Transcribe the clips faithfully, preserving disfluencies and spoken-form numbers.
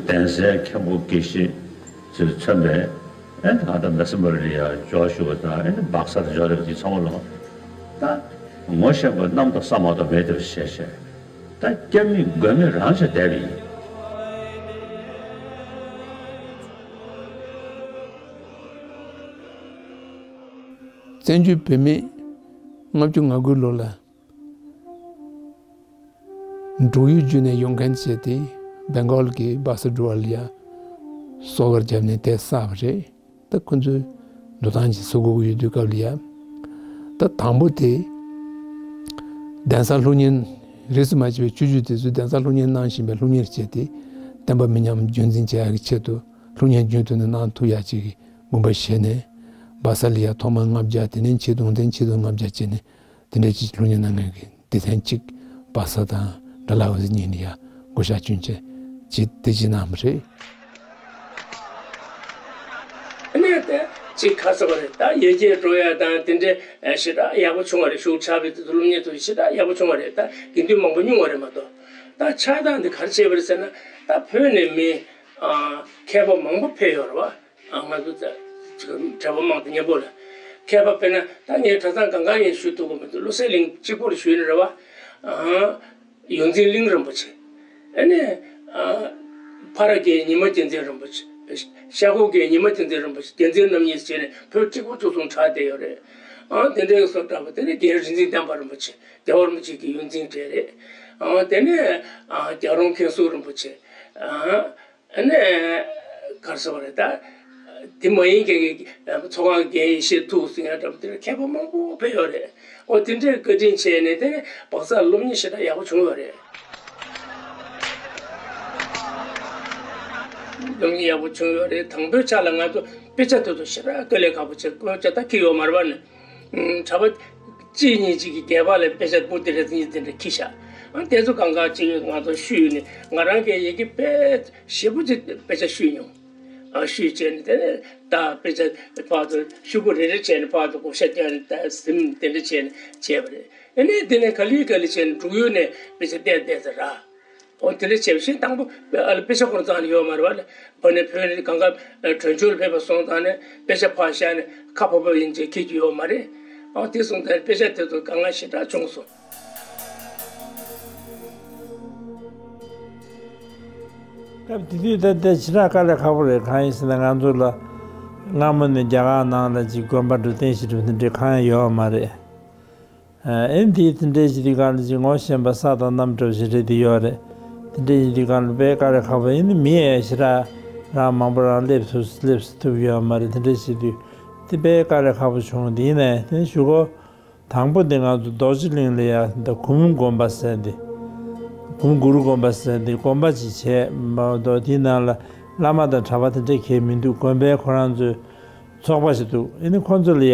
གདན་སའི་མཁན་པོ་དགེ་བཤེས་ཚོས་མཚོན་པའི་ཨེ་ད་ལྟ་མེ་སེམས་པར་ལ་ཡ་འབྱོར་ཞུ་བ་དང་ཨེ་སྦག་སར་འབྱོར་རེ་བ་དེ་ཚང་མ་ལ་ད་ངོ་ཤེས་པ་གནམ་དང་ས་མ་གཏོགས་མེད་དེ་བྱས་བྱས་ད་སྐྱབས་མེད་མགོན་མེད་རང་ཆ་བསྡད་པ་ཡིན། བཙན་བྱོལ་བོད་མི་ལྔ་བཅུ་ང་དགུ་ལོ་ལ། འབྲུག་ཡུལ་བརྒྱུད་ནས་ཡོང་མཁན་བྱས་ཏེ་སྦེང་གོལ་གྱི་སྦག་སར་འགྲོ་བ་ལ་ཡ་སོ་གར་བརྒྱབ་ནས་དེ་བསགས་པ་རེད། ད་ཁོ་ཚོའི་འགྲོ་སྟངས་ཀྱི་སུ་གུ་གུ་ཡོད་དུས་སྐབས་ལ་ཡ། ད་དང་པོ་དེ་གདན་ས་སློབ་གཉེར་རིས་སུ་མ་ཆད་པའི་ཆོས་བརྒྱུད་དེ་ཚོས་གདན་ས་སློབ་གཉེར་གནང་བཞིན་པའི་སློབ་གཉེར་བྱས་ཏེ་བསྟན་པ་མི་ཉམས་རྒྱུན་འཛིན་བྱེད་ཡག་གི་ཆེད་དུ་སློབ་གཉེར་རྒྱུན་མཐུད་ནས་གནང་ཐུབ་ཡག་ཅིག་གི་དགོངས་པ་བཞེས་ནས་སྦག་སར་ལ་ཡ་ཐོག་མར་ལྔ་བརྒྱ། དེ་ནས་ཆིག་སྟོང་དེ་ནས་ཆིག་སྟོང་ལྔ་བརྒྱ་བྱས་ནས། དེ་འདྲའི་ཅིག་སློབ་གཉེར་གནང་མཁན་གྱི་སྡེ་ཚན་གཅིག་སྦག་ས་དང་ཌལ་ཧོ་སི་གཉིས་ལ་ཡ་བགོ་བཤའ་བསྐྱོན་བྱས་ཅིག་དེ་ཅིག་གནང་བ་རེད། ཨ་ནི་དེ་ཅིག་ཁ་གསོ་བ་རེད། ད་ཡར་རྒྱས་འགྲོ་ཡ་དང་དེ་འདྲའི་ཞེ་དྲག་ཡག་པོ་བྱུང་བ་རེད། ཤུགས་ཆག་པའི་དུས་སློབ་གཉེར་དུ་ཞེ་དྲག་ཡག་པོ་བྱུང་བ་རེད། ད་དགེ་འདུན་མང་པོ་སྙུང་བ་རེད་མ་གཏོགས། ད་ཆགས་སྟངས་འདི་ག་རེ་བྱས་པ་རེད་ཟེར་ན། ད་བོད་ནས་མི་ཨ་མཁས་པ་མང་པོ་ཕེབས་ཡོད་རེད་བ། ཨ་ང་ཚོ་ད་གྲྭ་པ་མང་དུ་མཉམ་པོ་ལ་མཁས་པ་དཔེར་ན་ད་ངས་གྲྭ་ཚང་གང་ག་ཡིན་ཞུ་ཐུབ་ཀྱི་མི་འདུག་བློ་གསལ་གླིང་གཅིག་པོ་ལ་ཞུས་ནི་རེད་བ། ཨ་ཡོངས་འཛིན་གླིང་རིན་པོ་ཆེ། ཨ་ནི་ཨ་ཕ་ར་རྒན་ཉི་མ་རྒྱལ་མཚན་རིན་པོ་ཆེ། ཤ་ཁོག་རྒན་ཉི་མ་རྒྱལ་མཚན་རིན་པོ་ཆེ། རྒྱལ་མཚན་རྣམ་གཉིས་བྱས་ནས་བོད་གཅིག་པུ་བཅུ་གསུམ་གྲགས་བསྡད་ཡོད་རེད། ཨ་དེ་འདྲའི་སོགས་གྲྭ་པ་དེ་ནས་རྒན་རིག་འཛིན་བསྟན་པ་རིན་པོ་ཆེ། རྒྱལ་བ་རིན་པོ་ཆེ་གི་ཡོངས་འཛིན་གྲས་རེད། ཨ་དེ་ནས་ཨ་རྒྱལ་རོང་མཁན་ཟུར་རིན་པོ་ཆེ། ཨ། ཨ་ནི་ག་རེ་ཟེར་བ་རེད་ད། དེ་མ་ཡིན་མཁན་གྱི་ཚོགས་ཁང་རྒན་ཡེ་ཤེས་ཐུགས་ཟེར་མཁན་འདྲ་པོ་དེ་འདྲ་མཁས་པ་མང་པོ་ཕེབས་ཡོད་རེད། ཨོ་དེ་འདྲས་བཀའ་དྲིན་ཆེ་ནས་དེ་ནས་སྦག་སར་སློབ་གཉེར་ཞེ་དྲག་ཡག་པོ་བྱུང་ཡོད་རེད། སློབ་གཉེར་ཡག་པོ་བྱུང་ཡོད་རེད། དང་པོའི་ཆ་ལ་ང་ཚོ་དཔེ་ཆ་དེ་ཚོ་ཞེ་དྲག་དཀའ་ལས་ཁག་པོ་བྱས། དཀོན་ཆ་ད་ཁྱེར་ཡོད་མ་རེད་པ་ནི། ཨུམ། གྲྭ་པ་གཅིག་གཉིས་གཅིག་གིས་སྒལ་པ་ལ་དཔེ་ཆ་སྤུ་དེ་འདྲ་ཚོ་གཉིས་དེ་འདྲ་ཁྱེར་བཞག་ཨ་དེ་ཚོ་གང་ག་ཅིག་ང་ཚོ་བཤུས་ནས་ང་རང་གིས་ཡི་གེ་དཔེ་ཞེ་པོ་ཅིག་དཔེ་ཆ་བཤུས་མྱོང་། ཨ་བཤུས་བྱས་ནས་དེ་ནས་ད་དཔེ་ཆ་ཕར་ཚུར་ཤོག་བུ་རེ་རེ་བྱས་ནས་ཕར་ཚུར་བགོ་བཤའ་བརྒྱབ་ནས་ད་ཟིན་དེ་འདྲ་བྱས་ནས་བྱས་པ་རེད། ཨ་ནས་དེ་ནས་ག་ལེ་ག་ལེ་བྱས་ནས་འབྲུག་ཡུལ་ནས་དཔེ་ཆ་བལྟས་བལྟས་ཚར་ར། འོ་དེ་འདྲ་བྱས་པ་བཞིན་དང་པོ་ཨ་ལ་དཔེ་ཆ་ཁོ་རང་ཚང་ལ་ཡོད་མ་རེད་བ། ལ་བ་ནས་བོད་ནས་གང་ག་གྲོན་ཆུང་ལ་ཕེབས་པ་སོང་ཙང་ནས་དཔེ་ཆ་ཕར་བཞག་ནས་ཁ་ཕོ་ཕོ་ཡིན་ཅེས་ཁྱེར་རྒྱུ་ཡོད་མ་རེད། ཨོ་དེ་སོང་ཙང་དཔེ་ཆ་དེ་ཚོ་དཀའ་ངལ་ཞེ་དྲག་བྱུང་སོང་། སྐབས་དེ་དུས་ད་ལྟ་ཞེ་དྲག་དཀའ་ལས་ཁག་པོ་རེད། གང་ཡིན་ཟེར་ན་ང་ཚོ་ལ་སྔ་མོ་ནས་རྒྱ་གར་ནང་ལ་ཅིག་དགོན་པ་འགྲོ་སྟངས་ཞེ་དྲག་དེ་འདྲའི་གང་ཡང་ཡོད་མ་རེད། ཨེ་འདི་དེ་འདྲའི་ཞིག་དུས་གང་ལ་ཅིག་ངོ་ཤེས་པ་ས་དང་གནམ་འདྲ་བ་ཞིག་རེད་དེ་ཡོད་རེད། དེ་འདྲའི་ཞིག་དུས་གང་ལ་དཔེ་དཀའ་ལས་ཁག་པོ་ཡིན་ནི་མི་ཡང་ཞེ་དྲག་རང་མང་པོ་རང་སླེབས་ཐུབ་སླེབས་ཐུབ་ཡོད་མ་རེད། དེ་འདྲའི་ཞིག་དུས་དེ་དཔེ་དཀའ་ལས་ཁག་པོ་བྱུང་། དེ་ཡིན་ནའི་དེ་ནས་གཞུག་གུ་དང་པོ་དེ་ང་ཚོ་རྡོ་རྗེ་གླིང་ལ་ཡ་ད་གུམ་དགོན་པ་ཟེར་འདི་གུམ་གུ་རུ་དགོན་པ་ཟེར་འདི་དགོན་པ་ཅིག་བྱས་མ་གཏོགས་དེའི་ནང་ལ་བླ་མ་དང་གྲྭ་པ་དེ་འདྲ་གང་ཡང་མི་འདུག་དགོན་པའི་ཁོ་རང་ཚོའི་ཚོགས་པ་ཞིག་འདུག་ཨེ་ནི་ཁོ་ཚོ་ལ་ཡ།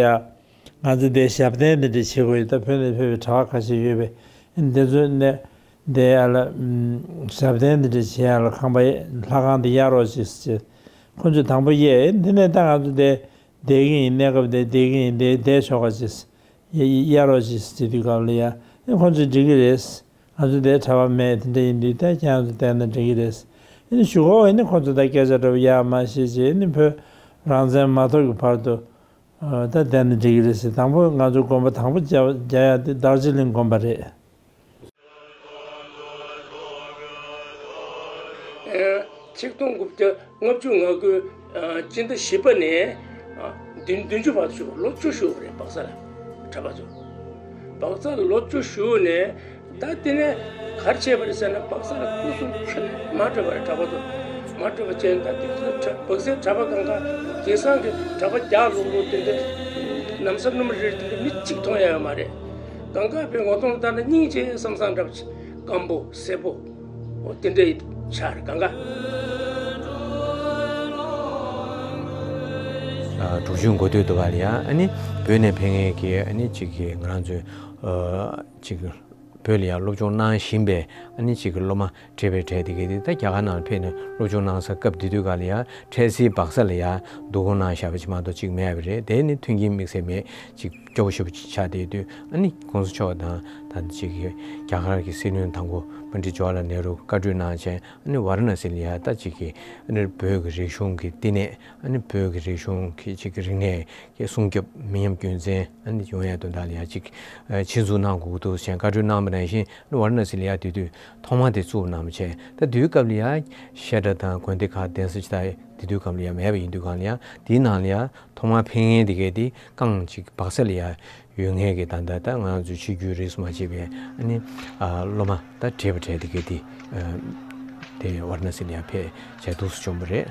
ང་ཚོ་འདིར་ཞབས་བརྟན་འདི་འདྲ་བྱེད་དགོས་ཡོད། ད་བོད་ནས་ཕེབས་པའི་གྲྭ་པ་ཁ་ཤས་ཡོད་པས་འདི་ཚོ་ནས་འདི་ཨ་ལ་ཞབས་བརྟན་འདི་འདྲ་བྱེད་ཡ་ལ་ཁང་པ་ལྷ་ཁང་འདི་གཡར་རོགས་བྱེད་ཟེར། ཁོ་ཚོས་དང་པོ་གཡར། འདི་ནས་ད་ང་ཚོ་འདིར་བསྡད་ཀྱི་ཡིན། གནས་སྐབས་འདིར་བསྡད་ཀྱི་ཡིན། འདིར་བསྡད་ཆོག་ག་བྱེད་ཟེར། གཡར་རོགས་བྱེད་ཟེར་དུས་སྐབས་ལ་ཡ་ཁོ་ཚོས་འགྲིག་གི་རེད། ང་ཚོ་འདིར་གྲྭ་པ་མེད། དེ་འདྲ་ཡིན་དུས་ད་ཁྱེད་རང་ཚོ་བསྡད་ན་འགྲིག་གི་རེད། ཨེ་ནི་གཞུག་གུ་ཨེ་ནི་ཁོ་ཚོ་ད་སྐད་ཆ་འདྲ་པོ་ཡར་མར་བཤད་བྱས་ཨེ་ནི་བོད་རང་བཙན་མ་ཐོབ་ཀྱི་བར་དུ། ཨ་ད་བསྡད་ན་འགྲིག་གི་རེད་ཟེར། དང་པོ་ང་ཚོ་དགོན་པ་དང་པོ་རྒྱག་རྒྱག་ཡ་དེ་རྡོ་རྗེ་གླིང་དགོན་པ་རེད། ཆིག་སྟོང་དགུ་བརྒྱ་ལྔ་བཅུ་ང་དགུ་སྤྱི་ཟླ་བཞི་པ་ནས་བདུན་བདུན་ཅུ་བར་དུ་བཞུགས། ལོ་བཅུ་བཞུགས་པ་རེད། སྦག་ས་ལ་གྲྭ་པ་ཚོ། སྦག་ས་ལ་ལོ་བཅུ་བཞུགས་ནས། ད་དེ་ནས་ག་རེ་བྱས་པ་རེད་ཟེར་ན། སྦག་ས་ལ་སྐུ་སྲུང་ཁྱོན་ནས་མ་སྤྲོད་པ་རེད། གྲྭ་པ་ཚོ་མ་སྤྲོད་པ་བྱས་ནས། ད་དེ་ཚོ་གྲྭ་སྦག་སའི་གྲྭ་པ་གང་ག་དེང་སང་གི་གྲྭ་པ་རྒྱགས་ལོག་ལོག་དེ་འདྲ་ནམ་སང་སྣུམ་རེད་དེ་འདྲ་མི་གཅིག་མཐོང་ཡ་ཡོད་མ་རེད། གང་ག་བོད་ངོ་གདོང་ལྟ་ན་སྙིང་རྗེ་བསམ་བསམ་འདྲ་པོ་ཅིག་སྐམ་པོ་སེར་པོ་འོ་དེ་འདྲ་ཡི་ཆ་རེད་གང་ག་ཨ་དྲུག་ཅུའི་འགོ་སྟོད་དུ་ག་ལ་ཡ་ཨ་ནི་བོད་ནས་ཕེབས་མཁན་གྱི་ཨ་ནི་གཅིག་གིས་ང་རང་ཚོའི་ཨ་གཅིག་བོད་ལ་ཡང་སློབ་སྦྱོང་གནང་བཞིན་པའི་ཨ་ནི་གཅིག་གི་སློབ་མ་བགྲེས་པའི་གྲས་དེ་གས་དེ་ད་རྒྱ་གར་ནང་ལ་ཕེབས་ནས་སློབ་སྦྱོང་གནང་ས། སྐབས་དེ་དུས་ག་ལ་ཡང་འཕྲལ་སེལ་སྦག་ས་ལ་ཡང་བསྡུ་སྐོང་གནང་བཞག་པ་ཅིག་མ་གཏོགས་ཅིག་མེད་པ་རེད། དེ་ནི་མཐུན་རྐྱེན་དམིགས་བསལ་མེད་ཅིག་སྐྱོ་པོ་ཞེ་པོ་ཅིག་ཆགས་བསྡད་དུས། ཨ་ནི་གོང་ས་མཆོག་དང་ ད་ཅིག་གི་རྒྱ་གར་གྱི་སྲིད་བློན་དང་པོ་པཎྜི་ཏ་ཇ་ཝ་ཧར་ལལ་ནེ་རུ་བཀའ་འཁྲོལ་གནང་བྱས། ཨ་ནི་ཝཱ་ར་ཎ་སི་ལ་ཡ་ད་ཅིག་གི་ཨ་ནི་བོད་ཀྱི་རིག་གཞུང་གི་བསྟི་གནས། ཨ་ནི་བོད་ཀྱི་རིག་གཞུང་གི་ཅིག་གི་རིག་གནས་ཀྱི་སྲུང་སྐྱོབ་མི་ཉམས་རྒྱུན་འཛིན་ཨ་ནི་ཡོང་ཡ་དོན་དག་ལ་ཡ་ཅིག་ཆེད་འཛུགས་གནང་དགོས་ཀྱི་འདུག་ཟེར་བཀའ་འཁྲོལ་གནང་བ་ནང་བཞིན། ཨ་ནི་ཝཱ་ར་ཎ་སི་ལ་ཡ་དེ་དུས་ཐོག་མ་དེ་བཙུགས་གནང་བྱས། ད་དེའི་སྐབས་ལ་ཡ་བཤད་གྲྭ་དང་དགོན་སྡེ་ཁག་གདན་ས་ཅིག་ད་དེ་དུས་སྐབས་ལ་ཡ་མེད་པ་ཡིན་དུས་སྒང་ལ་ཡ་དེའི་ནང་ལ་ཡ་ཐོག་མར་ཕེབས་མཁན་དེ་གས་དེ་རྐང་གཅིག་སྦག་ས་ལ་ཡ་ཡོད་མཁན་གྱི་ད་ལྟ་ད་ང་ཚོའི་ཆོས་བརྒྱུད་རིས་སུ་མ་ཆད་པའི་ཨ་ནི་ཨ་སློབ་མ་ད་གྲས་པ་གྲས་དེ་གས་དེ་ཨ་དེ་ཝཱ་ར་ཎ་སི་ལ་ཡ་ཕེབས་བྱས་འདུག་སེ་བྱུང་བ་རེད།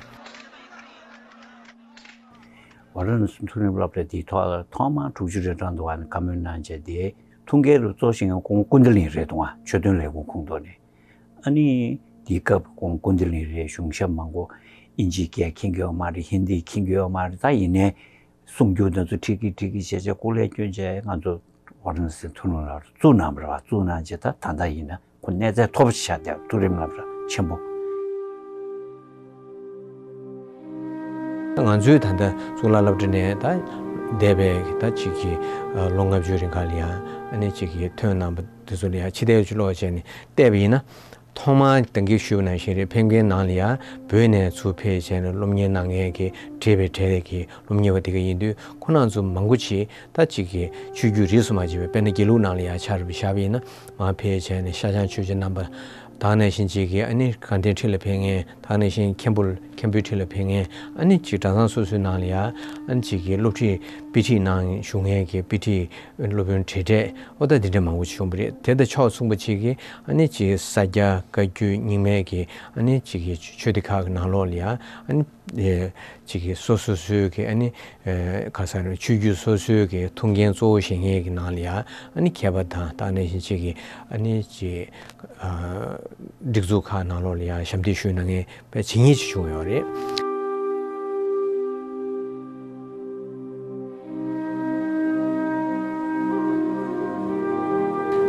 ཝཱ་ར་ཎ་སི་མཐོ་རིམ་སློབ་གྲྭ་དེའི་ཐོག་ཐོག་མར་དྲུག་ཅུ་རེ་གྲངས་འདུག་བ་ནི་བཀའ་མོལ་གནང་བྱས། དེ་ཐུགས་འགན་རུ་གཙོ་བཞེས་མཁན་ཁོང་ཀུན་བདེ་གླིང་རེད་འདུག་བ། ཆོས་དོན་ལས་ཁུངས་ཁོངས་གཏོགས་ནས། ཨ་ནི་དེའི་སྐབས་ཁོང་ཀུན་བདེ་གླིང་རེད། གཞུང་ཞབས་མང་པོ་ཨིན་ཇིའི་སྐད་མཁྱེན་གྱི་ཡོད་མ་རེད། ཧིན་དི་མཁྱེན་གྱི་ཡོད་མ་རེད། ད་ཡིན་ནའི་གསུང་རྒྱུ་དེ་ཚོ་ཁྲིད་ཀྱི་ཁྲིད་ཀྱི་བྱས་བྱས་སྐུ་ལས་བསྐྱོན་བྱས། ང་ཚོ་ཝཱ་ར་ཎ་སི་མཐོ་རིམ་སློབ་གྲྭ་བཙུགས་གནང་བ་རེད་བ། བཙུགས་གནང་བྱས་ད་ད་ལྟ་ཡིན་ན་ཁོ་གནས་ཚད་མཐོ་པོ་ཆགས་བསྡད། མཐོ་རིམ་སློབ་གྲྭ་ཆེན་པོ། ང་ཚོའི་ད་ལྟ་གཙུག་ལག་སློབ་གྲྭ་ནས་ད་འདས་པའི་ད་ཅིག་གི་ལོ་ལྔ་བཅུ་རིང་ག་ལ་ཡ་ཨ་ནི་ཅིག་གི་ཐོན་གནང་བ་དེ་ཚོ་ལ་ཡ་ཕྱི་བལྟས་ཕྱི་ལོགས་བྱས་ནས་བལྟས་པ་ཡིན་ན། ཐོག་མར་ད་གིན་ཞུས་པ་ནང་བཞིན་རེད། ཕེབས་མཁན་ནང་ལ་ཡ་བོད་ནས་ཚུར་ཕེབས་བྱས་ནས་སློབ་གཉེར་གནང་མཁན་གྱི་གྲས་པའི་གྲས་ཀྱི་སློབ་གཉེར་བ་དེ་ག་ཡིན་དུས། ཁོ་རང་ཚོ་མང་པོ་ཅིག་ད་ཅིག་གི་ཆོས་བརྒྱུད་རིས་སུ་མ་ཆད་པའི་དཔེར་ན་དགེ་ལུགས་ནང་ལ་ཡ་ཆ་རུ་བཞག་པ་ཡིན་ན། མར་ཕེབས་བྱས་ནས་ཤར་བྱང་ཆོས་རྗེ་རྣམ་པ། ད་ག་ནང་བཞིན་ཅིག་གི་ཨ་ནི་དགའ་ལྡན་ཁྲི་ལ་ཕེབས་མཁན། ད་ག་ནང་བཞིན་མཁན་པོ་མཁན་པོའི་ཁྲི་ལ་ཕེབས་མཁན། ཨ་ནི་ཅིག་གྲྭ་ཚང་སོ་སོའི་ནང་ལ་ཡ་ཨ་ནི་ཅིག་གི་སློབ་ཁྲིད་དཔེ་ཁྲིད་ནང་ཞུགས་མཁན་གྱི་དཔེ་ཁྲིད་སློབ་དཔོན་གྲས་གྲས། ཨོ་ད་དེ་འདྲ་མང་པོ་ཅིག་བྱུང་བ་རེད། དེ་དང་ཕྱོགས་མཚུངས་པ་ཅིག་གི་ཨ་ནི་ཅིག་ས་སྐྱ་བཀའ་བརྒྱུད་རྙིང་མའི་གི་ཨ་ནི་ཅིག་གི་ཆོས་སྡེ་ཁག་གི་ནང་ལོགས་ལ་ཡ་ཨ་ནི་ཨེ་ཅིག་གི་སོ་སོ་སོའི་གི་ཨ་ནི་ཨེ་ག་ས་རེད། ཆོས་བརྒྱུད་སོ་སོའི་གི་ཐུགས་འགན་གཙོ་བོ་བཞེས་མཁན་གི་ནང་ལ་ཡ་ཨ་ནི་མཁས་པ་དང་། ད་ག་ནང་བཞིན་ཅིག་གི་ཨ་ནི་ཅིག་ཨ་སྒྲིག་འཛུགས་ཁག་ནང་ལོགས་ལ་ཡ་ཞབས་འདེགས་ཞུ་གནང་མཁན་དཔེ་ཇི་སྙེད་ཅིག་བྱུང་ཡོད་རེད།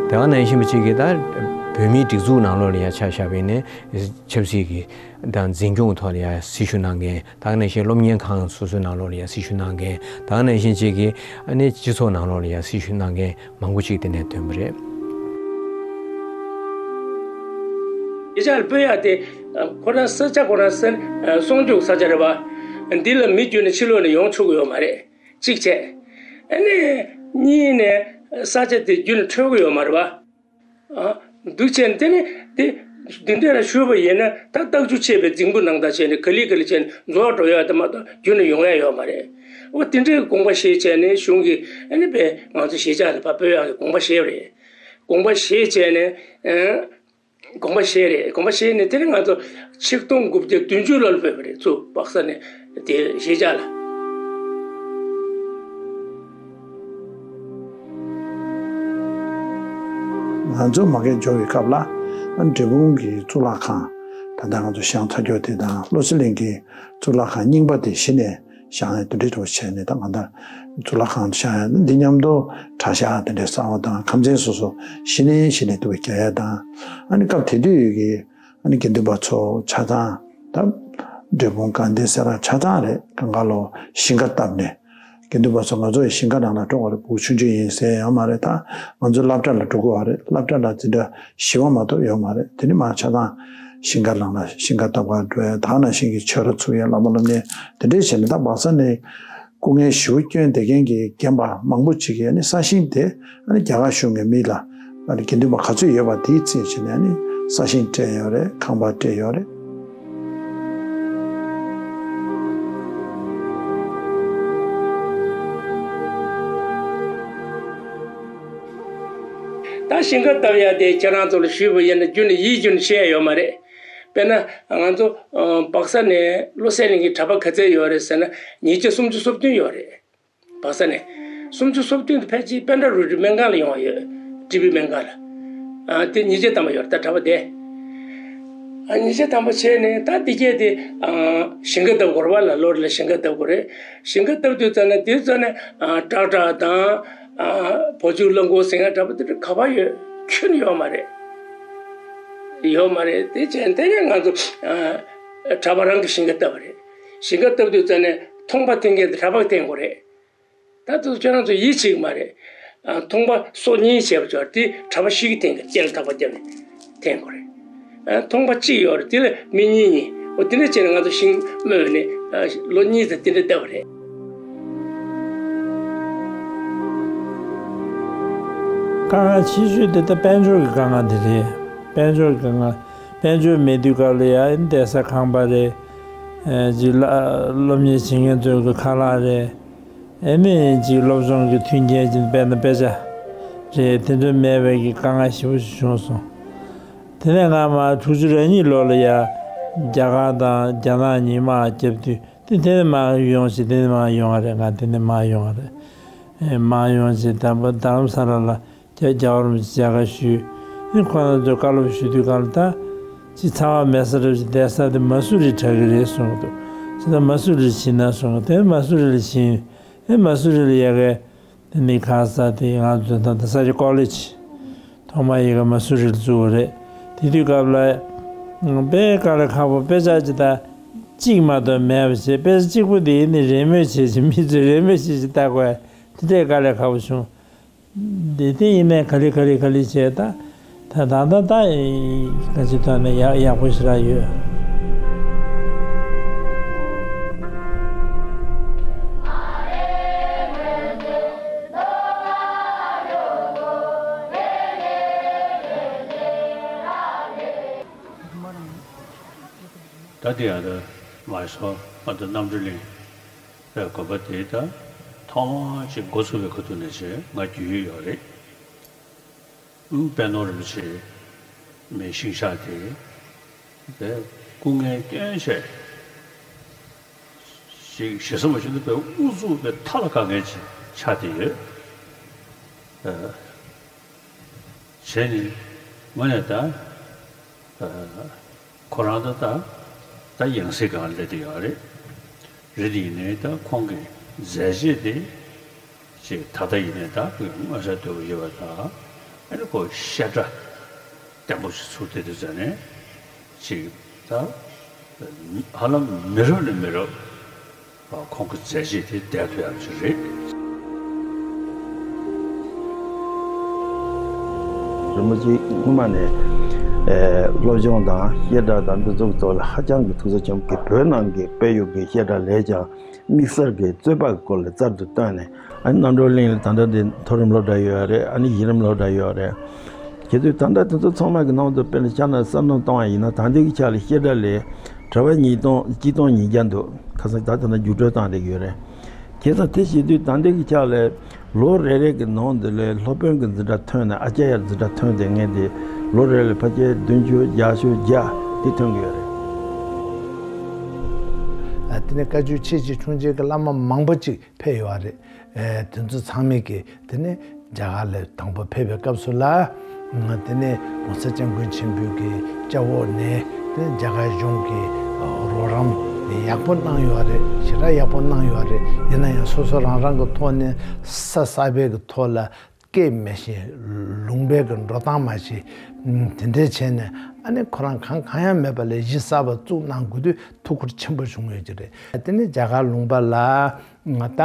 དེ་ག་ནང་བཞིན་པ་ཅིག་གིས་ད་བོད་མིའི་སྒྲིག་འཛུགས་ནང་ལོགས་ལ་ཡ་ཆ་བཞག་པ་ཡིན་ན་ཆབ་སྲིད་ཀྱི་དང་འཛིན་སྐྱོང་ཐོག་ལ་ཡ་སྲི་ཞུ་གནང་མཁན། ད་ག་ནང་བཞིན་སློབ་གཉེར་ཁང་སོ་སོའི་ནང་ལོགས་ལ་ཡ་སྲི་ཞུ་གནང་མཁན། ད་ག་ནང་བཞིན་ཅིག་གིས་ཨ་ནི་སྤྱི་ཚོགས་ནང་ལོགས་ལ་ཡ་སྲི་ཞུ་གནང་མཁན་མང་པོ་ཅིག་དེ་ནས་ཐོན་པ་རེད། ཡིག་ཆ་ལ་སྤོས་ཡག་དེ་ཁོ་རང་ས་ཆ་ཁོ་རང་ས་སྲུང་སྐྱོབ་ས་ཆ་རེད་བ། འདི་ལ་མི་བརྒྱུད་ནས་ཕྱི་ལོགས་ནས་ཡོང་ཆོག་གི་ཡོད་མ་རེད། གཅིག་བྱས། ཨ་ནི་གཉིས་ནས་ས་ཆ་དེ་བརྒྱུད་ནས་འཕྲོད་གི་ཡོད་མ་རེད་བ། ཨ། འདུག་བྱས་ནས་དེ་ནི་དེ་འདི་འདྲ་ལ་ཞུས་པ་ཡིན་ན་ད་རྟགས་འཇུག་བྱས་པའི་རྫིང་བུ་ནང་ད་བྱས་ནས་ག་ལེ་ག་ལེ་བྱས་ནས་འཛོལ་འགྲོ་ཡག་དེ་མ་གཏོགས་རྒྱུན་ནས་ཡོང་ཡག་ཡོད་མ་རེད། འོ་དེ་འདྲའི་དགོངས་པ་བཞེས་བྱས་ནས་གཞུང་གིས་ཨ་ནི་པས་ང་ཚོ་གཞིས་ཆགས་ལ་ཕར་སྤོས་ཡག་གི་དགོངས་པ་བཞེས་པ་རེད། དགོངས་པ་བཞེས་བྱས་ནས་ཨ། དགོངས་པ་བཞེས་རེད། དགོངས་པ་བཞེས་ནས་དེ་ནས་ང་ཚོ་ཆིག་སྟོང་དགུ་བརྒྱ་བདུན་ཅུ་ལོར་སྤོས་པ་རེད། ཚུར་སྦག་ས་ནས་དེ་གཞིས་ཆགས་ལ། ང་ཚོ་མ་གིར་འབྱོར་བའི་སྐབས་ལ་འབྲས་སྤུངས་ཀྱི་གཙུག་ལག་ཁང་། ད་ལྟ་ང་ཚོ་བཞེངས་ཚར་རྒྱུ་དེ་དང་། བློ་གསལ་གླིང་གི་གཙུག་ལག་ཁང་རྙིང་པ་དེ་གཞི་ནས་བཞེངས་ཡག་དེ་འདྲ་བྱས་ནས། ད་ང་ད་གཙུག་ལག་ཁང་བཞེངས་ཡག་འདི་མཉམ་དུ་གྲྭ་ཤག་དེ་འདྲའི་གསར་པ་དང་ཁམས་ཚན་སོ་སོ་གཞི་ནས་གཞི་ནས་དུ་བ་རྒྱག་ཡག་དང་། ཨ་ནི་སྐབས་དེ་དུས་ཀྱི་ཨ་ནི་དགེ་འདུན་པ་ཚོ་ཆ་ཚང་ད་འབྲས་སྤུངས་དགའ་ལྡན་སེ་ར་ཆ་ཚང་རེད། གང་ག་ལོ་ཞིང་ཁ་བཏབ་ནས། དགེ་འདུན་པ་ཚོ་ང་ཚོ་ཡི་ཞིང་ཁ་ནང་ལ་འགྲོ་དགོས་རེད། ཕྲུ་གུ་ཆུང་ཆུང་ཡིན་ཟེར་ཡོད་མ་རེད། ད་ང་ཚོ་སློབ་གྲྭ་ལ་འགྲོ་དགོས་པ་རེད། སློབ་གྲྭ་ལ་འཛིན་གྲྭ་བཞི་པ་མ་གཏོགས་ཡོད་མ་རེད། དེ་ནི་མ་ཆ་ཚང་ཞིང་ཁ་ནང་ལ་ཞིང་ཁ་བཏབ་ག་འགྲོ་ཡག་ད་ག་ནང་བཞིན་གྱི་ཆོས་ར་ཚུགས་ཡག་བླ་མ་སློབ་གཉེར་དེ་འདྲས་བྱས་ནས། ད་སྦག་ས་ནས་སྐུ་ངལ་ཞེ་པོ་བསྐྱོན་བསྡད་མཁན་གྱི་རྒན་པ་མང་པོ་ཅིག་གིས་ཨ་ནི་ས་ཞིང་དེ་ཨ་ནི་རྒྱ་གར་གཞུང་གིས་མི་ལ་ཨ་ནི་དགེ་འདུན་པ་ག་ཚོད་ཡོད་པ་དེའི་རྩིས་བྱས་ནས་ཨ་ནི་ས་ཞིང་སྤྲད་ཡོད་རེད། ཁང་པ་སྤྲད་ཡོད་རེད། ད་ཞིང་ཁ་བཏབ་ཡག་དེ་ཁྱེད་རང་ཚོ་ལ་ཞུས་པ་ཡིན་ན་རྒྱུན་ནས་ཡིད་རྒྱུན་ནས་ཤེས་ཡག་ཡོད་མ་རེད། དཔེར་ན་ང་ཚོ་ཨ་སྦག་ས་ནས་བློ་གསལ་གླིང་གི་གྲྭ་པ་ག་ཚད་ཡོད་རེད་ཟེར་ན། ཉིས་བརྒྱ་སུམ་ཅུ་སོ་བདུན་ཡོད་རེད། སྦག་ས་ནས་སུམ་ཅུ་སོ་བདུན་དེ་ཕལ་ཆེར་པཎ་ཌ་རུ་ཏི་སྨན་ཁང་ལ་ཡོང་ཡོད། ཊི་བི་སྨན་ཁང་ལ། ཨ་དེ་ཉིས་བརྒྱ་ཐམ་པ་ཡོད་རེད། ད་གྲྭ་པ་དེ་ཨ་ཉིས་བརྒྱ་ཐམ་པ་བྱས་ནས། ད་དེ་གས་དེ་ཨ་ཞིང་ཁ་བཏབ་དགོས་རེད་བ། ལ་ལོ་རེ་ལ་ཞིང་ཁ་བཏབ་དགོས་རེད། ཞིང་ཁ་བཏབ་དུས་ཙམ་ནས། དེ་ཙམ་ནས་ཨ་ཀྲག་ཀྲ་དང་ཨ་བོ་ཅུ་གླང་གོག་ཟེར་མཁན་གྲྭ་པ་དེ་ག་པར་ཡོད། ཁྱོན་ཡོད་མ་རེད། ཡོད་མ་རེད། དེ་བྱས་དེ་ནས་ང་ཚོ་ཨ་གྲྭ་པ་རང་གི་ཞིང་ཁ་བཏབ་པ་རེད། ཞིང་ཁ་བཏབ་དུས་ཙམ་ནས་ཐོང་པ་འཐེན་མཁན་དེ་གྲྭ་པ་འཐེན་དགོས་རེད། ད་དུ་ཁྱོད་རང་ཚོ་ཡིད་ཆེས་ཀྱི་མ་རེད། ཨ། ཐོང་པ་སོ་གཉིས་བྱས་པ་ཅོག་དེ་གྲྭ་པ་བཞི་གིས་འཐེན་གི། རྟེན་ལ་ཐག་པ་བརྒྱབ་ནས་འཐེན་དགོས་རེད། ཨ། ཐོང་པ་གཅིག་ཡོད་རེད། དེ་ལ་མི་གཉིས་གཉིས། འོ་དེ་འདྲ་བྱས་ནས་ང་ཚོ་ཤིང་རྨོས་ནས། ཨ། ལོ་གཉིས་ཙམ་དེ་འདྲ་བསྡད་པ་རེད། དཀའ་ངལ་ཆེ་ཤོས་དེ་ད་དཔལ་འབྱོར་གྱི་དཀའ་ངལ་དེ་རེད། དཔལ་འབྱོར་གྱི་དཀའ་ངལ། དཔལ་འབྱོར་མེད་དུས་སྐབས་ལ་ཡ་བསྡད་ས་ཁང་པ་རེད། ཨ། ཅིག་སློབ་གཉེར་བྱེད་མཁན་ཚོའི་གི་ཁ་ལག་རེད། ཨེ་ནི་ཅིག་སློབ་སྦྱོང་གི་མཐུན་རྐྱེན་ཅིག་དཔེར་ན་དཔེ་ཆ་རེད། དེ་ཚོ་མེད་པའི་གི་དཀའ་ངལ་ཞེ་པོ་ཞིག་བྱུང་སོང་། དེ་ནས་ང་མར་དྲུག་ཅུ་རེ་གཉིས་ལོ་ལ་ཡ་རྒྱ་གར་དང་རྒྱ་ནག་གཉིས་དམག་བརྒྱབ་དུས། དེ་དེ་ནས་མར་ཡོང་ཞིག་དེ་ནས་མར་ཡོང་བ་རེད། ང་དེ་ནས་མར་ཡོང་བ་རེད། ཨེ། མར་ཡོང་ཞིག་དང་པོ་རྡ་རམ་ས་ལ་ལ་རྒྱ་རྒྱལ་བ་རིན་པོ་ཆེ་མཇལ་ཁ་ཞུས། ཨེ། ཁོང་རྣམ་ཚོས་བཀའ་སློབ་ཞུ་དུས་སྐབས་ལ་ད་ཅིག་ཚ་བ་མེད་ས་འདྲ་ཞིག་བསྡད་ས་དེ་མ་སུ་རི་དྲག་གི་རེད་གསུང་གི་འདུག་ཅི་ད་མ་སུ་རི་ལ་ཕྱིན་ན་གསུང་གི། དེ་མ་སུ་རི་ལ་ཕྱིན། ཨེ། མ་སུ་རི་ལ་ཡ་གི་དེ་ནི་ག་ས་དེ་ང་ཚོ་ད་ལྟ་ས་ཆ་ཀོ་ལེ་ཇི་ཐོག་མ་ཡི་གེ་མ་སུ་རི་ལ་བཙུགས་པ་རེད། དེ་དུས་སྐབས་ལ་དཔེ་དཀའ་ལས་ཁག་པོ། དཔེ་ཆ་ཅིག་ད་གཅིག་མ་གཏོགས་མེད་པ་བྱས། དཔེ་ཆ་གཅིག་པོ་དེ་ཡིན་ནི་རེས་མོས་བྱེད་ཅིག་མི་ཚོས་རེས་མོས་བྱེད་ཅིག་ལྟ་དགོས། དེ་འདྲའི་དཀའ་ལས་ཁག་པོ་བྱུང་། དེ་དེ་ཡིན་ནའི་ག་ལེ་ག་ལེ་ག་ལེ་བྱས། ད་ད་ད་ད་ད་ག་ཅིག་ཐོག་ནས་ཡག་ཡག་པོ་ཞེ་དྲག་ཡོད། ད་དེ་ཡང་ད་མ་སོ་ཨ་ད་རྣམ་གྲོལ་གླིང་ལ་དགོན་པ་དེ་ད་ཐོག་མ་ཅིག་འགོ་ཚུགས་པའི་ཁ་ཐུག་ནས་ཅིག་ང་རྒྱུས་ཡོད་ཡོད་རེད། ཨུམ། དཔལ་ནོར་རིན་པོ་ཆེ་མའི་ཤིང་བྱ་དེ་དཔེ་སྐུ་ངལ་སྐྱོན་ཆེ་ཞིག་ཞེ་ས་མ་ཞུ་ན་དཔེ་ཨུ་ཚུགས་དཔེ་མཐའ་ལ་དཀའ་ངལ་ཅིག་ཆགས་བསྡད་ཡོད། ཨ། བྱས་ནས་དངོས་གནས་ད། ཨ། ཁོ་རང་ད་ད་ད་ཡང་སྲིད་སྒང་སླེབས་བསྡད་ཡོད་རེད། རེད་དེ་ཡིན་ནའི་ད་ཁོང་གི་མཛད་རྗེས་དེ་ཅིག་ད་ལྟ་ཡིན་ནའི་ད་ཁོས་མངོན་གསལ་དོད་པོ་ཡོད་པ་དང་། ཨ་ནི་ཁོ་བཤད་གྲྭ་བརྟན་པོ་ཞིག་ཚུགས་བསྡད་དུས་ཙ་ནས་ཅིག་ད་ཧ་ལམ་མི་རབས་ནས་མི་རབས་ཁོང་གི་མཛད་རྗེས་དེ་བསྡད་ཐུབ་ཡག་ཅིག་རེད། རིན་པོ་ཆེ་སྔོན་མ་ནས་ཨེ་སློབ་སྦྱོང་དང་བཤད་གྲྭ་དང་འདི་ཚོ་གི་ཐོག་ལ་ཧ་ཅང་གི་ཐུགས་ཚོར་ཆེན་པོ་གི། བོད་ནང་གི་དཔལ་ཡུལ་གྱི་བཤད་གྲྭ་ལས་ཀྱང་དམིགས་བསལ་གྱི་རྩོད་པ་གི་སྐོར་ལ་གསར་དུ་བཏོན་ནས། ཨ་ནི་རྣམ་གྲོལ་གླིང་ལ་ད་ལྟ་འདི་མཐོ་རིམ་སློབ་གྲྭ་ཡོད་རེད། ཨ་ནི་གཞི་རིམ་སློབ་གྲྭ་ཡོད་རེད། གལ་སྲིད་ད་ལྟ་དེ་ཚོ་ཚང་མ་གི་ནང་དུ་དཔེར་ན་ཤ་ན་བསམ་བློ་བཏང་བ་ཡིན་ན། ད་ལྟའི་གི་ཆ་ལ་བཤད་གྲྭ་ལས་གྲྭ་པ་ཉིས་སྟོང་གཅིག་སྟོང་ཉིས་བརྒྱ་འདུག་ཁ་སང་ད་ལྟ་ན་རྒྱུགས་སྤྲོད་བཏང་བསྡད་ཀྱི་ཡོད་རེད། བྱས་ཙང་དེ་བྱེད་དུས་ད་ལྟའི་གི་ཆ་ལ་ལོ་རེ་རེ་གི་ནང་དུ་ལ་སློབ་དཔོན་གྱི་འཛིན་གྲྭ་ཐོན་ནས། ཨ་ཙརྱ་འཛིན་གྲྭ་ཐོན་བསྡད་མཁན་དེ་ལོ་རེ་ལ་ཕལ་ཆེར་བདུན་ཅུ་བརྒྱད་ཅུ་བརྒྱ་དེ་ཐོན་གྱི་ཡོད་རེད། ཨ། དེ་ནས་བཀའ་བརྒྱུད་ཆེ་ཆེ་ཆུང་ཆེ་གི་བླ་མ་མང་པོ་ཅིག་ཕེབས་ཡོད་རེད། ཨེ། དེ་ཚོ་ཚང་མས་ཀྱིས་དེ་ནས་རྒྱ་གར་ལ་དང་པོ་ཕེབས་པའི་སྐབས་སུ་ལ། ང་། དེ་ནས་༸གོང་ས་༸སྐྱབས་མགོན་ཆེན་པོའི་གི་སྐྱབས་འོག་ནས་དེ་ནས་རྒྱ་གར་གཞུང་གིས་རོགས་རམ་ཡག་པོ་གནང་ཡོད་རེད། ཞེ་དྲག་ཡག་པོ་གནང་ཡོད་རེད། ཡིན་ན་ཡང་སོ་སོ་རང་རང་གི་ཐོག་ནས་ས་གསར་པའི་གི་ཐོག་ལ་སྐད་མེད་བཞིན་ལུང་པའི་གི་འགྲོ་སྟངས་མ་བྱེད། དེ་འདྲའི་བྱས་ནས་ཨ་ནི་ཁོ་རང་གང་གང་ཡང་མེད་པ་ལ་གཞི་གསར་པ་བཙུགས་གནང་དགོས་དུས་ཐུགས་ཁུར་ཆེན་པོ་བྱུང་ཡོད་ཀྱི་རེད། དེ་ནས་རྒྱ་གར་ལུང་པ་ལ། ད་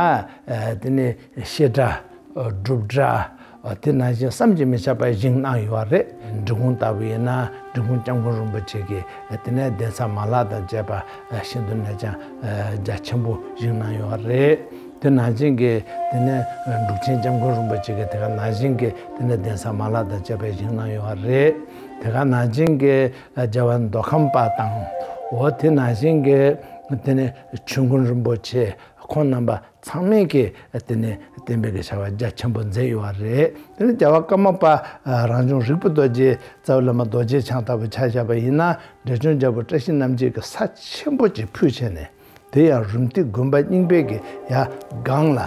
དེ་ནས་བཤད་གྲྭ། སྒྲུབ་གྲྭ། དེ་ནང་བཞིན་བསམ་གྱིས་མི་ཁྱབ་པ་བཞེངས་གནང་ཡོད་རེད། འབྲི་གུང་ལྟ་བུ་ཡིན་ན་འབྲི་གུང་༸སྐྱབས་མགོན་རིན་པོ་ཆེ་གིས་དེ་ནས་གདན་ས་མ་ལག་དང་བཅས་པ་ཤིན་ཏུ་ནས་ཀྱང་རྒྱ་ཆེན་པོ་བཞེངས་གནང་ཡོད་རེད། དེ་ནང་བཞིན་གྱི་དེ་ནས་འབྲུག་ཆེན་༸སྐྱབས་མགོན་རིན་པོ་ཆེ་གིས་དེ་ག་ནང་བཞིན་གྱི་དེ་ནས་གདན་ས་མ་ལག་དང་བཅས་པ་བཞེངས་གནང་ཡོད་རེད། དེ་ག་ནང་བཞིན་གྱི་རྒྱལ་བ་མདོ་ཁམས་པ་དང་། འོ་དེ་ནང་བཞིན་གྱི་དེ་ནས་ཆོས་མགོན་རིན་པོ་ཆེ་ཁོང་རྣམ་པ་ཚང་མས་ཀྱིས་དེ་ནས་བསྟན་པའི་གི་བྱ་བ་རྒྱ་ཆེན་པོ་མཛད་ཡོད་པ་རེད། དེ་ནས་རྒྱལ་བ་ཀརྨ་པ་རང་བྱུང་རིག་པའི་རྡོ་རྗེ་རྩ་བའི་བླ་མ་རྡོ་རྗེ་འཆང་ལྟ་བུ་ཆ་བཞག་པ་ཡིན་ན། འབྲས་ལྗོངས་རྒྱལ་པོ་བཀྲ་ཤིས་རྣམ་རྒྱལ་གྱིས་ས་ཆེན་པོ་ཅིག་ཕུལ་བྱས་ནས། དེ་ཡང་རུམ་བཏེག་དགོན་པ་རྙིང་པའི་གི་ཡ་སྒང་ལ་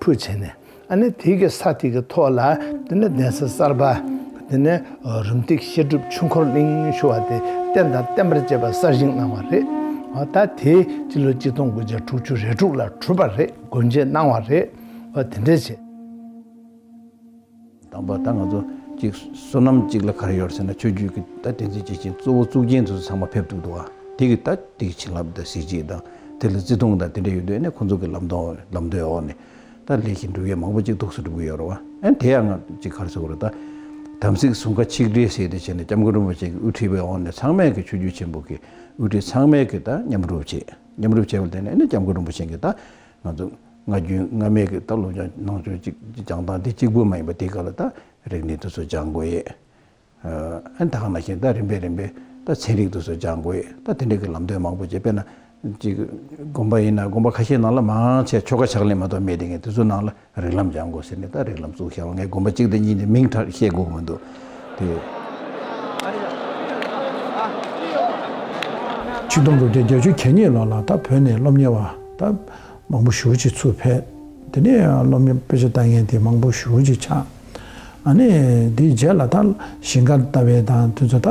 ཕུལ་བྱས་ནས། ཨ་ནི་དེ་གི་ས་དེ་གི་ཐོག་ལ་དེ་ནས་གདན་ས་གསར་པ། དེ་ནས་རུམ་བཏེག་བཤད་སྒྲུབ་ཆོས་འཁོར་གླིང་ཞུ་བ་དེ་རྟེན་དང་བརྟེན་པར་བཅས་པ་གསར་བཞེངས་གནང་བ་རེད། འོ་ད་དེ་སྤྱི་ལོ་གཅིག་སྟོང་དགུ་བརྒྱ་དྲུག་ཅུ་རེ་དྲུག་ལ་གྲུབ་པ་རེད། སྒོ་འབྱེད་གནང་བ་རེད། འོ་དེ་འདྲས་བྱས། དང་པོ་ད་ང་ཚོ་གཅིག་བསོད་ནམས་གཅིག་ལ་ག་རེ་ཡོད་ཟེར་ན། ཆོས་བརྒྱུད་ཀྱི་ད་བསྟན་འཛིན་སྐྱེས་ཆེན་གཙོ་བོ་གཙུག་རྒྱན་དེ་ཚོ་ཚང་མ་ཕེབས་ཐུབ་འདུག་བ། དེ་གི་ད་དེ་གི་བྱིན་རླབས་དང་གཟི་བརྗིད་དང་དེ་ལ་བརྩི་མཐོང་དང་དེ་འདྲ་ཡོད་དུས་ནས། ཁོང་ཚོ་གི་ལམ་སྟོན་ལམ་སྟོན་འོག་ནས་ད་ལས་ཀྱི་སྒྲུབ་ཡས་མང་པོ་ཅིག་ཏོག་ཙམ་སྒྲུབ་ཀྱི་ཡོད་རེད་བ། ཨ་ནི་དེ་ཡང་ང་ཅིག་ག་རེ་ཟེར་དགོས་རེད། ད་དམ་ཚིག་ཟུང་ཁ་ཆིག་སྒྲིལ་ཟེར་དེ་བྱས་ནས་སྐྱབས་མགོན་རིན་པོ་ཆེ་གི་དབུ་ཁྲིད་པའི་འོག་ནས་ཚང་མས་ཀྱི་ཆོས་བརྒྱུད་ཆེན་པོ་གི་དབུ་ཁྲིད་ཚང་མས་ཀྱི་ད་མཉམ་རུབ་བྱས། མཉམ་རུབ་བྱས་པ་དེ་ནས་ཨ་ནི་སྐྱབས་མགོན་རིན་པོ་ཆེ་གི་ད་ང་ཚོ་སྔ་རྒྱུན་སྔ་མའི་གི་ད་སློབ་སྦྱོང་ནང་ཆོས་ཅིག་སྦྱང་སྟངས་དེ་གཅིག་པུ་མ་ཡིན་པ་དེ་ག་ལ་ད་རིག་གནས་དེ་ཚོ་སྦྱང་དགོས་ཡས། ཨ་ནི་ད་ག་ནང་བཞིན་ད་རིམ་པས་རིམ་པས་ད་ཚན་རིག་དེ་ཚོ་སྦྱང་དགོས་ཡས། ད་དེ་འདྲའི་གི་ལམ་སྟོན་མང་པོ་བྱས། དཔེར་ན་ཅིག་དགོན་པ་ཡིན་ན་དགོན་པ་ཁ་ཤས་ནང་ལ་མང་ཆེ་ཆོ་ག་ཕྱག་ལེན་མ་གཏོགས་མེད། དེ་ངས་དེ་ཚོ་ནང་ལ་རིགས་ལམ་སྦྱང་དགོས་ཟེར་ནས་ད་རིགས་ལམ་བཙུགས་བཞག་པ། ངས་དགོན་པ་གཅིག་དང་གཉིས་ནས་མིང་ཁྲ་བཤད་དགོས་ཀྱི་མི་འདུག་དེ། ཆིག་སྟོང་དྲུག་བརྒྱ་བརྒྱད་ཅུ་གྱ་གཉིས་ལོ་ལ་ད་བོད་ནས་སློབ་གཉེར་བ་ད་མང་པོ་ཞེ་པོ་ཅིག་ཚུར་ཕེབས། དེ་ནས་སློབ་གཉེར་དཔེ་ཆ་ལྟ་མཁན་དེ་མང་པོ་ཞེ་པོ་ཅིག་ཆགས། ཨ་ནི་དེའི་རྗེས་ལ་ད་ཞིང་ཁ་ལྟ་བའི་དང་དེ་ཚོ་ད་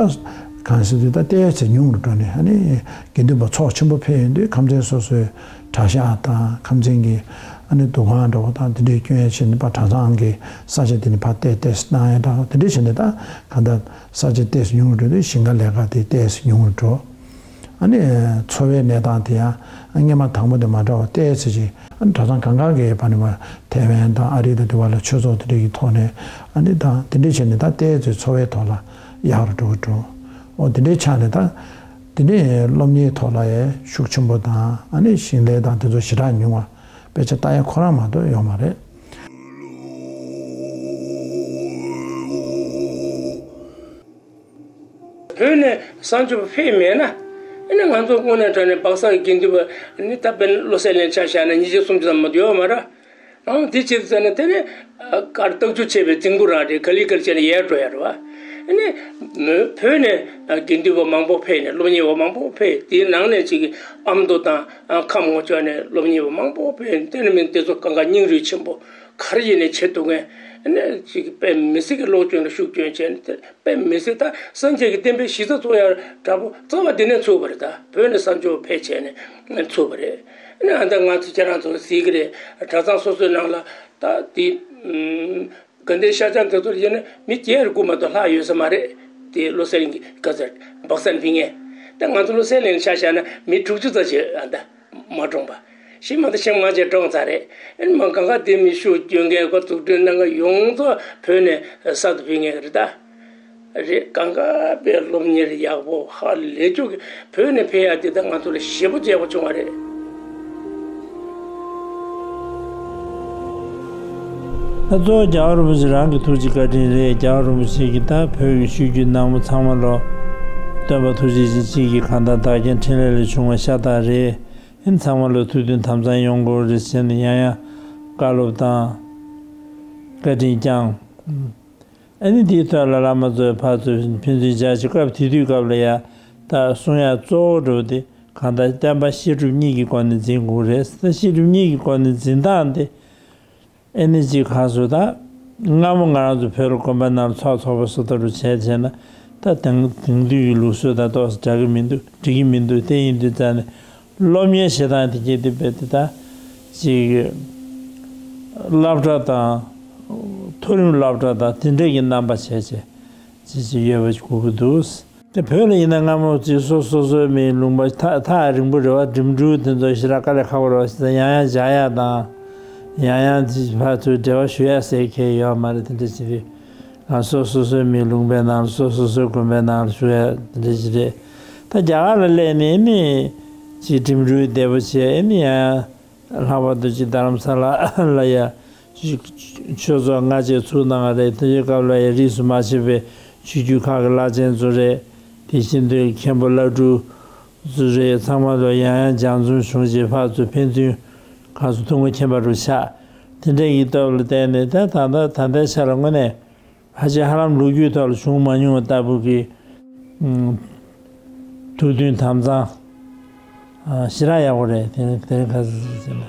གང་ཟེར་དུས་ད་ཏོག་ཙམ་ཉུང་རུ་འགྲོ་ནས། ཨ་ནི་དགེ་འདུན་པ་ཚོགས་ཆེན་པོ་ཕེབས་ཡོང་དུས་ཁམས་ཚན་སོ་སོའི་གྲྭ་ཤག་དང་ཁམས་ཚན་གྱི་ཨ་ནི་འདུ་ཁང་འདྲ་བོ་དང་དེ་འདྲའི་སྐྱོན་ཡས་བྱས་ནས་པ་གྲྭ་ཚང་གི་ས་ཆ་དེ་ནི་ཕར་ཏོག་ཙམ་གནང་ཡས་འདྲ་བོ་དེ་འདྲ་བྱས་ནས། ད་གང་ལྟར་ས་ཆ་ཏོག་ཙམ་ཉུང་རུ་འགྲོ་དུས་ཞིང་ཁ་ལས་ཀ་དེ་ཏོག་ཙམ་ཉུང་རུ་འགྲོ། ཨ་ནི་འཚོ་བའི་གནས་སྟངས་དེ་ཡང་སྔོན་མ་དང་པོ་དེ་མ་འདྲ་བ་ཏོག་ཙམ་ཅིག་ཨ་ནི་གྲྭ་ཚང་གང་ག་གི་བར་ནས་མར་ཐེ་ཝན་དང་ཨ་རི་དང་དེ་བར་ལ་ཆོས་ཚོགས་དེ་འདྲ་གི་ཐོག་ནས་ཨ་ནི་དང་དེ་འདྲ་བྱས་ནས་ད་ཏོག་ཙམ་འཚོ་བའི་ཐོག་ལ་ཡག་རུ་འགྲོ་གི་འགྲོ། འོ་དེ་འདྲའི་ཆ་ནས་ད་དེ་ནས་སློབ་གཉེར་ཐོག་ལ་ཡང་ཤུགས་ཆེན་པོ་དང་ཨ་ནི་ཞིང་ལས་དང་དེ་ཚོ་ཞེ་དྲག་ཉུང་བ། དཔེ་ཆ་ལྟ་ཡ་ཁོ་རང་མ་གཏོགས་ཡོད་མ་རེད། བོད་ནས་གསང་སྤྱོད་པ་ཕེབས་མེད་ན། ཨ་ནི་ང་ཚོ་དངོས་གནས་དྲང་གནས་སྦག་ས་གི་དགེ་འདུན་པ་ནི་ད་དཔེར་ན་བློ་གསལ་གླིང་ཆ་བཞག་ན་ཉིས་བརྒྱ་སུམ་ཅུ་ཙམ་མ་གཏོགས་ཡོད་མ་རེད། ཨང་དེ་བྱེད་དུས་ཙ་ན་དེ་ནི་གར་རྟགས་འཇུག་བྱས་པའི་རྫིང་བུ་རང་རེད། ག་ལེ་ག་ལེ་བྱས་ནས་ཡལ་འགྲོ་ཡ་རེད་བ། ཨ་ནི་བོད་ནས་དགེ་འདུན་པ་མང་པོ་ཕེབས་ནས་སློབ་གཉེར་བ་མང་པོ་ཕེབས། དེའི་ནང་ནས་ཅིག་ཨ་མདོ་དང་ཁམས་ངོ་ཅོག་ནས་སློབ་གཉེར་བ་མང་པོ་ཕེབས། དེ་ནི་མིན་དེ་ཚོ་གང་ག་སྙིང་རུས་ཆེན་པོ་ག་རེ་ཡིན་ནས་བྱེད་ཐུབ་མཁན། ཨ་ནི་ཅིག་དཔེ་མི་སྲིད་ཀྱི་སློབ་སྦྱོང་ལ་ཤུགས་སྐྱོན་བྱས་ནས་དེ། དཔེ་མི་སྲིད། ད་སངས་རྒྱས་ཀྱི་བསྟན་པའི་གཞི་རྩ་གཙོ་ཡ་དྲག་པོ་རྩ་བ་འདི་ནས་ཚུགས་པ་རེད། ད་བོད་ནས་གསང་སྤྱོད་ཕེབས་བྱས་ནས་ཚུགས་པ་རེད། ཨ་ནི་ཨ་ད་ང་ཚོ་ཁྱེད་རང་ཚོ་གཟིགས་ཀྱི་རེད། གྲྭ་ཚང་སོ་སོའི་ནང་ལ་ད་དེ་དགའ་ལྡན་ཤར་བྱང་དེ་ཚོར་ཡིན་ན་མི་བརྒྱད་དགུ་མ་གཏོགས་ལྷག་ཡོད་ས་མ་རེད། དེ་བློ་གསལ་གླིང་གི་ག་ཚོད་སྦག་སར་ཕེབས་མཁན། ད་ང་ཚོ་བློ་གསལ་གླིང་ཆ་བཞག་ན་མི་དྲུག་ཅུ་ཙམ་ཞིག་ཨ་ད། མ་གྲོངས་པ། ཤི་མ་ད་ཤི་མ་བྱས་གྲོངས་ཚར་རེད། ཨེ་མ་གང་ག་དེ་མི་ཤུགས་སྐྱོན་མཁན་གོ་འཛུགས་སྐྲུན་གནང་མཁན་ཡོངས་རྫོགས་བོད་ནས་གསར་དུ་ཕེབས་མཁན་རེད་ད། རེད། གང་ག་དཔེ་སློབ་གཉེར་ཡག་པོ་ཧ་ལས་ཅོག་གི་བོད་ནས་ཕེབས་ཡ་དེ་ད་ང་ཚོ་ལ་ཞེ་པོ་མཛེས་པོ་བྱུང་བ་རེད། ད་གཙོ་བོ་རྒྱལ་བ་རིན་པོ་ཆེ་རང་གི་ཐུགས་རྗེ་བཀའ་དྲིན་རེད། རྒྱལ་བ་རིན་པོ་ཆེ་གིས་ད་བོད་ཀྱི་ཆོས་བརྒྱུད་ནང་པ་ཚང་མ་ལོ་སྟོན་པ་ཐུགས་རྗེ་ཅན་གཅིག་གིས་གང་ལྟར་བདག་རྐྱེན་ཕྲིན་ལས་ལས་བྱུང་བ་ཤ་སྟག་རེད། ཨེ་ཚང་མ་ལ་ཐུགས་མཐུན་དམ་གཙང་ཡོང་དགོས་རེད་ཟེར་ནས་ཡང་ཡང་བཀའ་སློབ་དང་བཀའ་དྲིན་བསྐྱངས། ཨ་ནི་དེའི་ཐོག་ལ་བླ་མ་ཚོས་ཕར་ཚུར་ཕན་ཚུན་བྱ་ཞིང་སྐབས་དེ་དུས་སྐབས་ལ་ཡ་ད་གསུང་ཡ་གཙོ་བོ་འགྲོ་དེ་གང་ལྟར་བསྟན་པ་བཤད་སྒྲུབ་གཉིས་ཀྱི་སྒོ་ནས་འཛིན་དགོས་རེད། ད་བཤད་སྒྲུབ་གཉིས་ཀྱི་སྒོ་ནས་འཛིན་སྟངས་དེ། ཨེ་ནི་ཅིག་གང་སོ་ད། སྔ་མོ་ང་རང་ཚོ་བོད་ལ་དགོན་པ་ནང་ལ་ཚོགས་ཚོགས་པ་སུ་ལྟ་རུ་བྱས་བྱས་ན། ད་དེང་དེང་དུས་ཀྱི་ལུགས་སྲོལ་དང་ཏོག་ཙམ་འདྲ་གི་མི་འདུག་འགྲིག་གི་མི་འདུག་དེ་ཡིན་དུས་ཙང་ནས་སློབ་གཉེར་བྱེད་སྟངས་དེ་གྱད་དེ་རྦད་དེ་ད་ཅིག་སློབ་གྲྭ་དང་མཐོ་རིམ་སློབ་གྲྭ་དང་དེ་འདྲ་གི་རྣམ་པ་བྱས་བྱས་ཅིག་ཅིག་ཡོད་པ་ཞིག་དགོས་ཀྱི་འདུག་དེ་བོད་ལ་ཡིན་ན་སྔ་མོ་ཅིག་སོ་སོ་སོའི་མིའི་ལུང་པ་ཐག་ཐག་རིང་པོ་རེད་བ། འགྲིམ་འགྲུལ་དེ་ཚོ་ཞེ་དྲག་དཀའ་ལས་ཁག་པོ་རེད་བ། ཞེ་ད་ཡང་ཡང་བཞག་ཡ་དང་། ཡང་ཡང་ཅིག་ཕར་ཚུར་འབྲེལ་བ་ཞུ་ཡ་ཟེར་མཁན་ཡོད་མ་རེད། དེ་འདྲ་ཅིག་རེད། ང་སོ་སོ་སོའི་མིའི་ལུང་པའི་ནང་ལ་སོ་སོ་སོའི་དགོན་པའི་ནང་ལ་བཞུགས་ཡ་དེ་འདྲ་ཅིག་རེད། ད་རྒྱ་གར་ལ་སླེབས་ནས་ཨེ་ནི་ཅིག་འགྲིམ་འགྲུལ་བདེ་པོ་བྱས། ཨེ་ནི་ཡང་ཡང་ལྷག་པར་དུ་ཅིག་རྡ་རམ་ས་ལ་ལ་ཡ་ཆོས་ཚོགས་སྔ་རྗེས་ཚུགས་གནང་བ་རེད། དེ་ཚོའི་སྐབས་ལ་ཡ་རིས་སུ་མ་ཆད་པའི་ཆོས་བརྒྱུད་ཁག་གི་བླ་ཆེན་ཚོ་རེད། དེ་བཞིན་དུ་མཁན་པོ་བླ་སྤྲུལ་ཚོ་རེད། ཚང་མ་ལ་ཡང་ཡང་སྦྱང་བརྩོན་བྱུང་རྗེས་ཕར་ཚུར་ཕན་ཚུན་གང་སུ་ཐུགས་མངའ་མཁྱེན་པ་རུ་ཆགས། དེ་འདྲ་ཡི་སྟོབས་ལ་བརྟེན་ནས་ད་ད་ལྟ་ད་ལྟའི་ཆ་ལ་དངོས་གནས་ཕལ་ཆེར་ཧ་ལམ་ལོ་རྒྱུས་ཐོག་ལ་བྱུང་མ་མྱོང་བ་ལྟ་བུ་གི་ཨུམ། ཐུགས་མཐུན་དམ་གཙང་། ཨ། ཞེ་དྲག་ཡག་པོ་རེད། དེ་དེ་རིང་ཁ་སང་ཟེར་ན།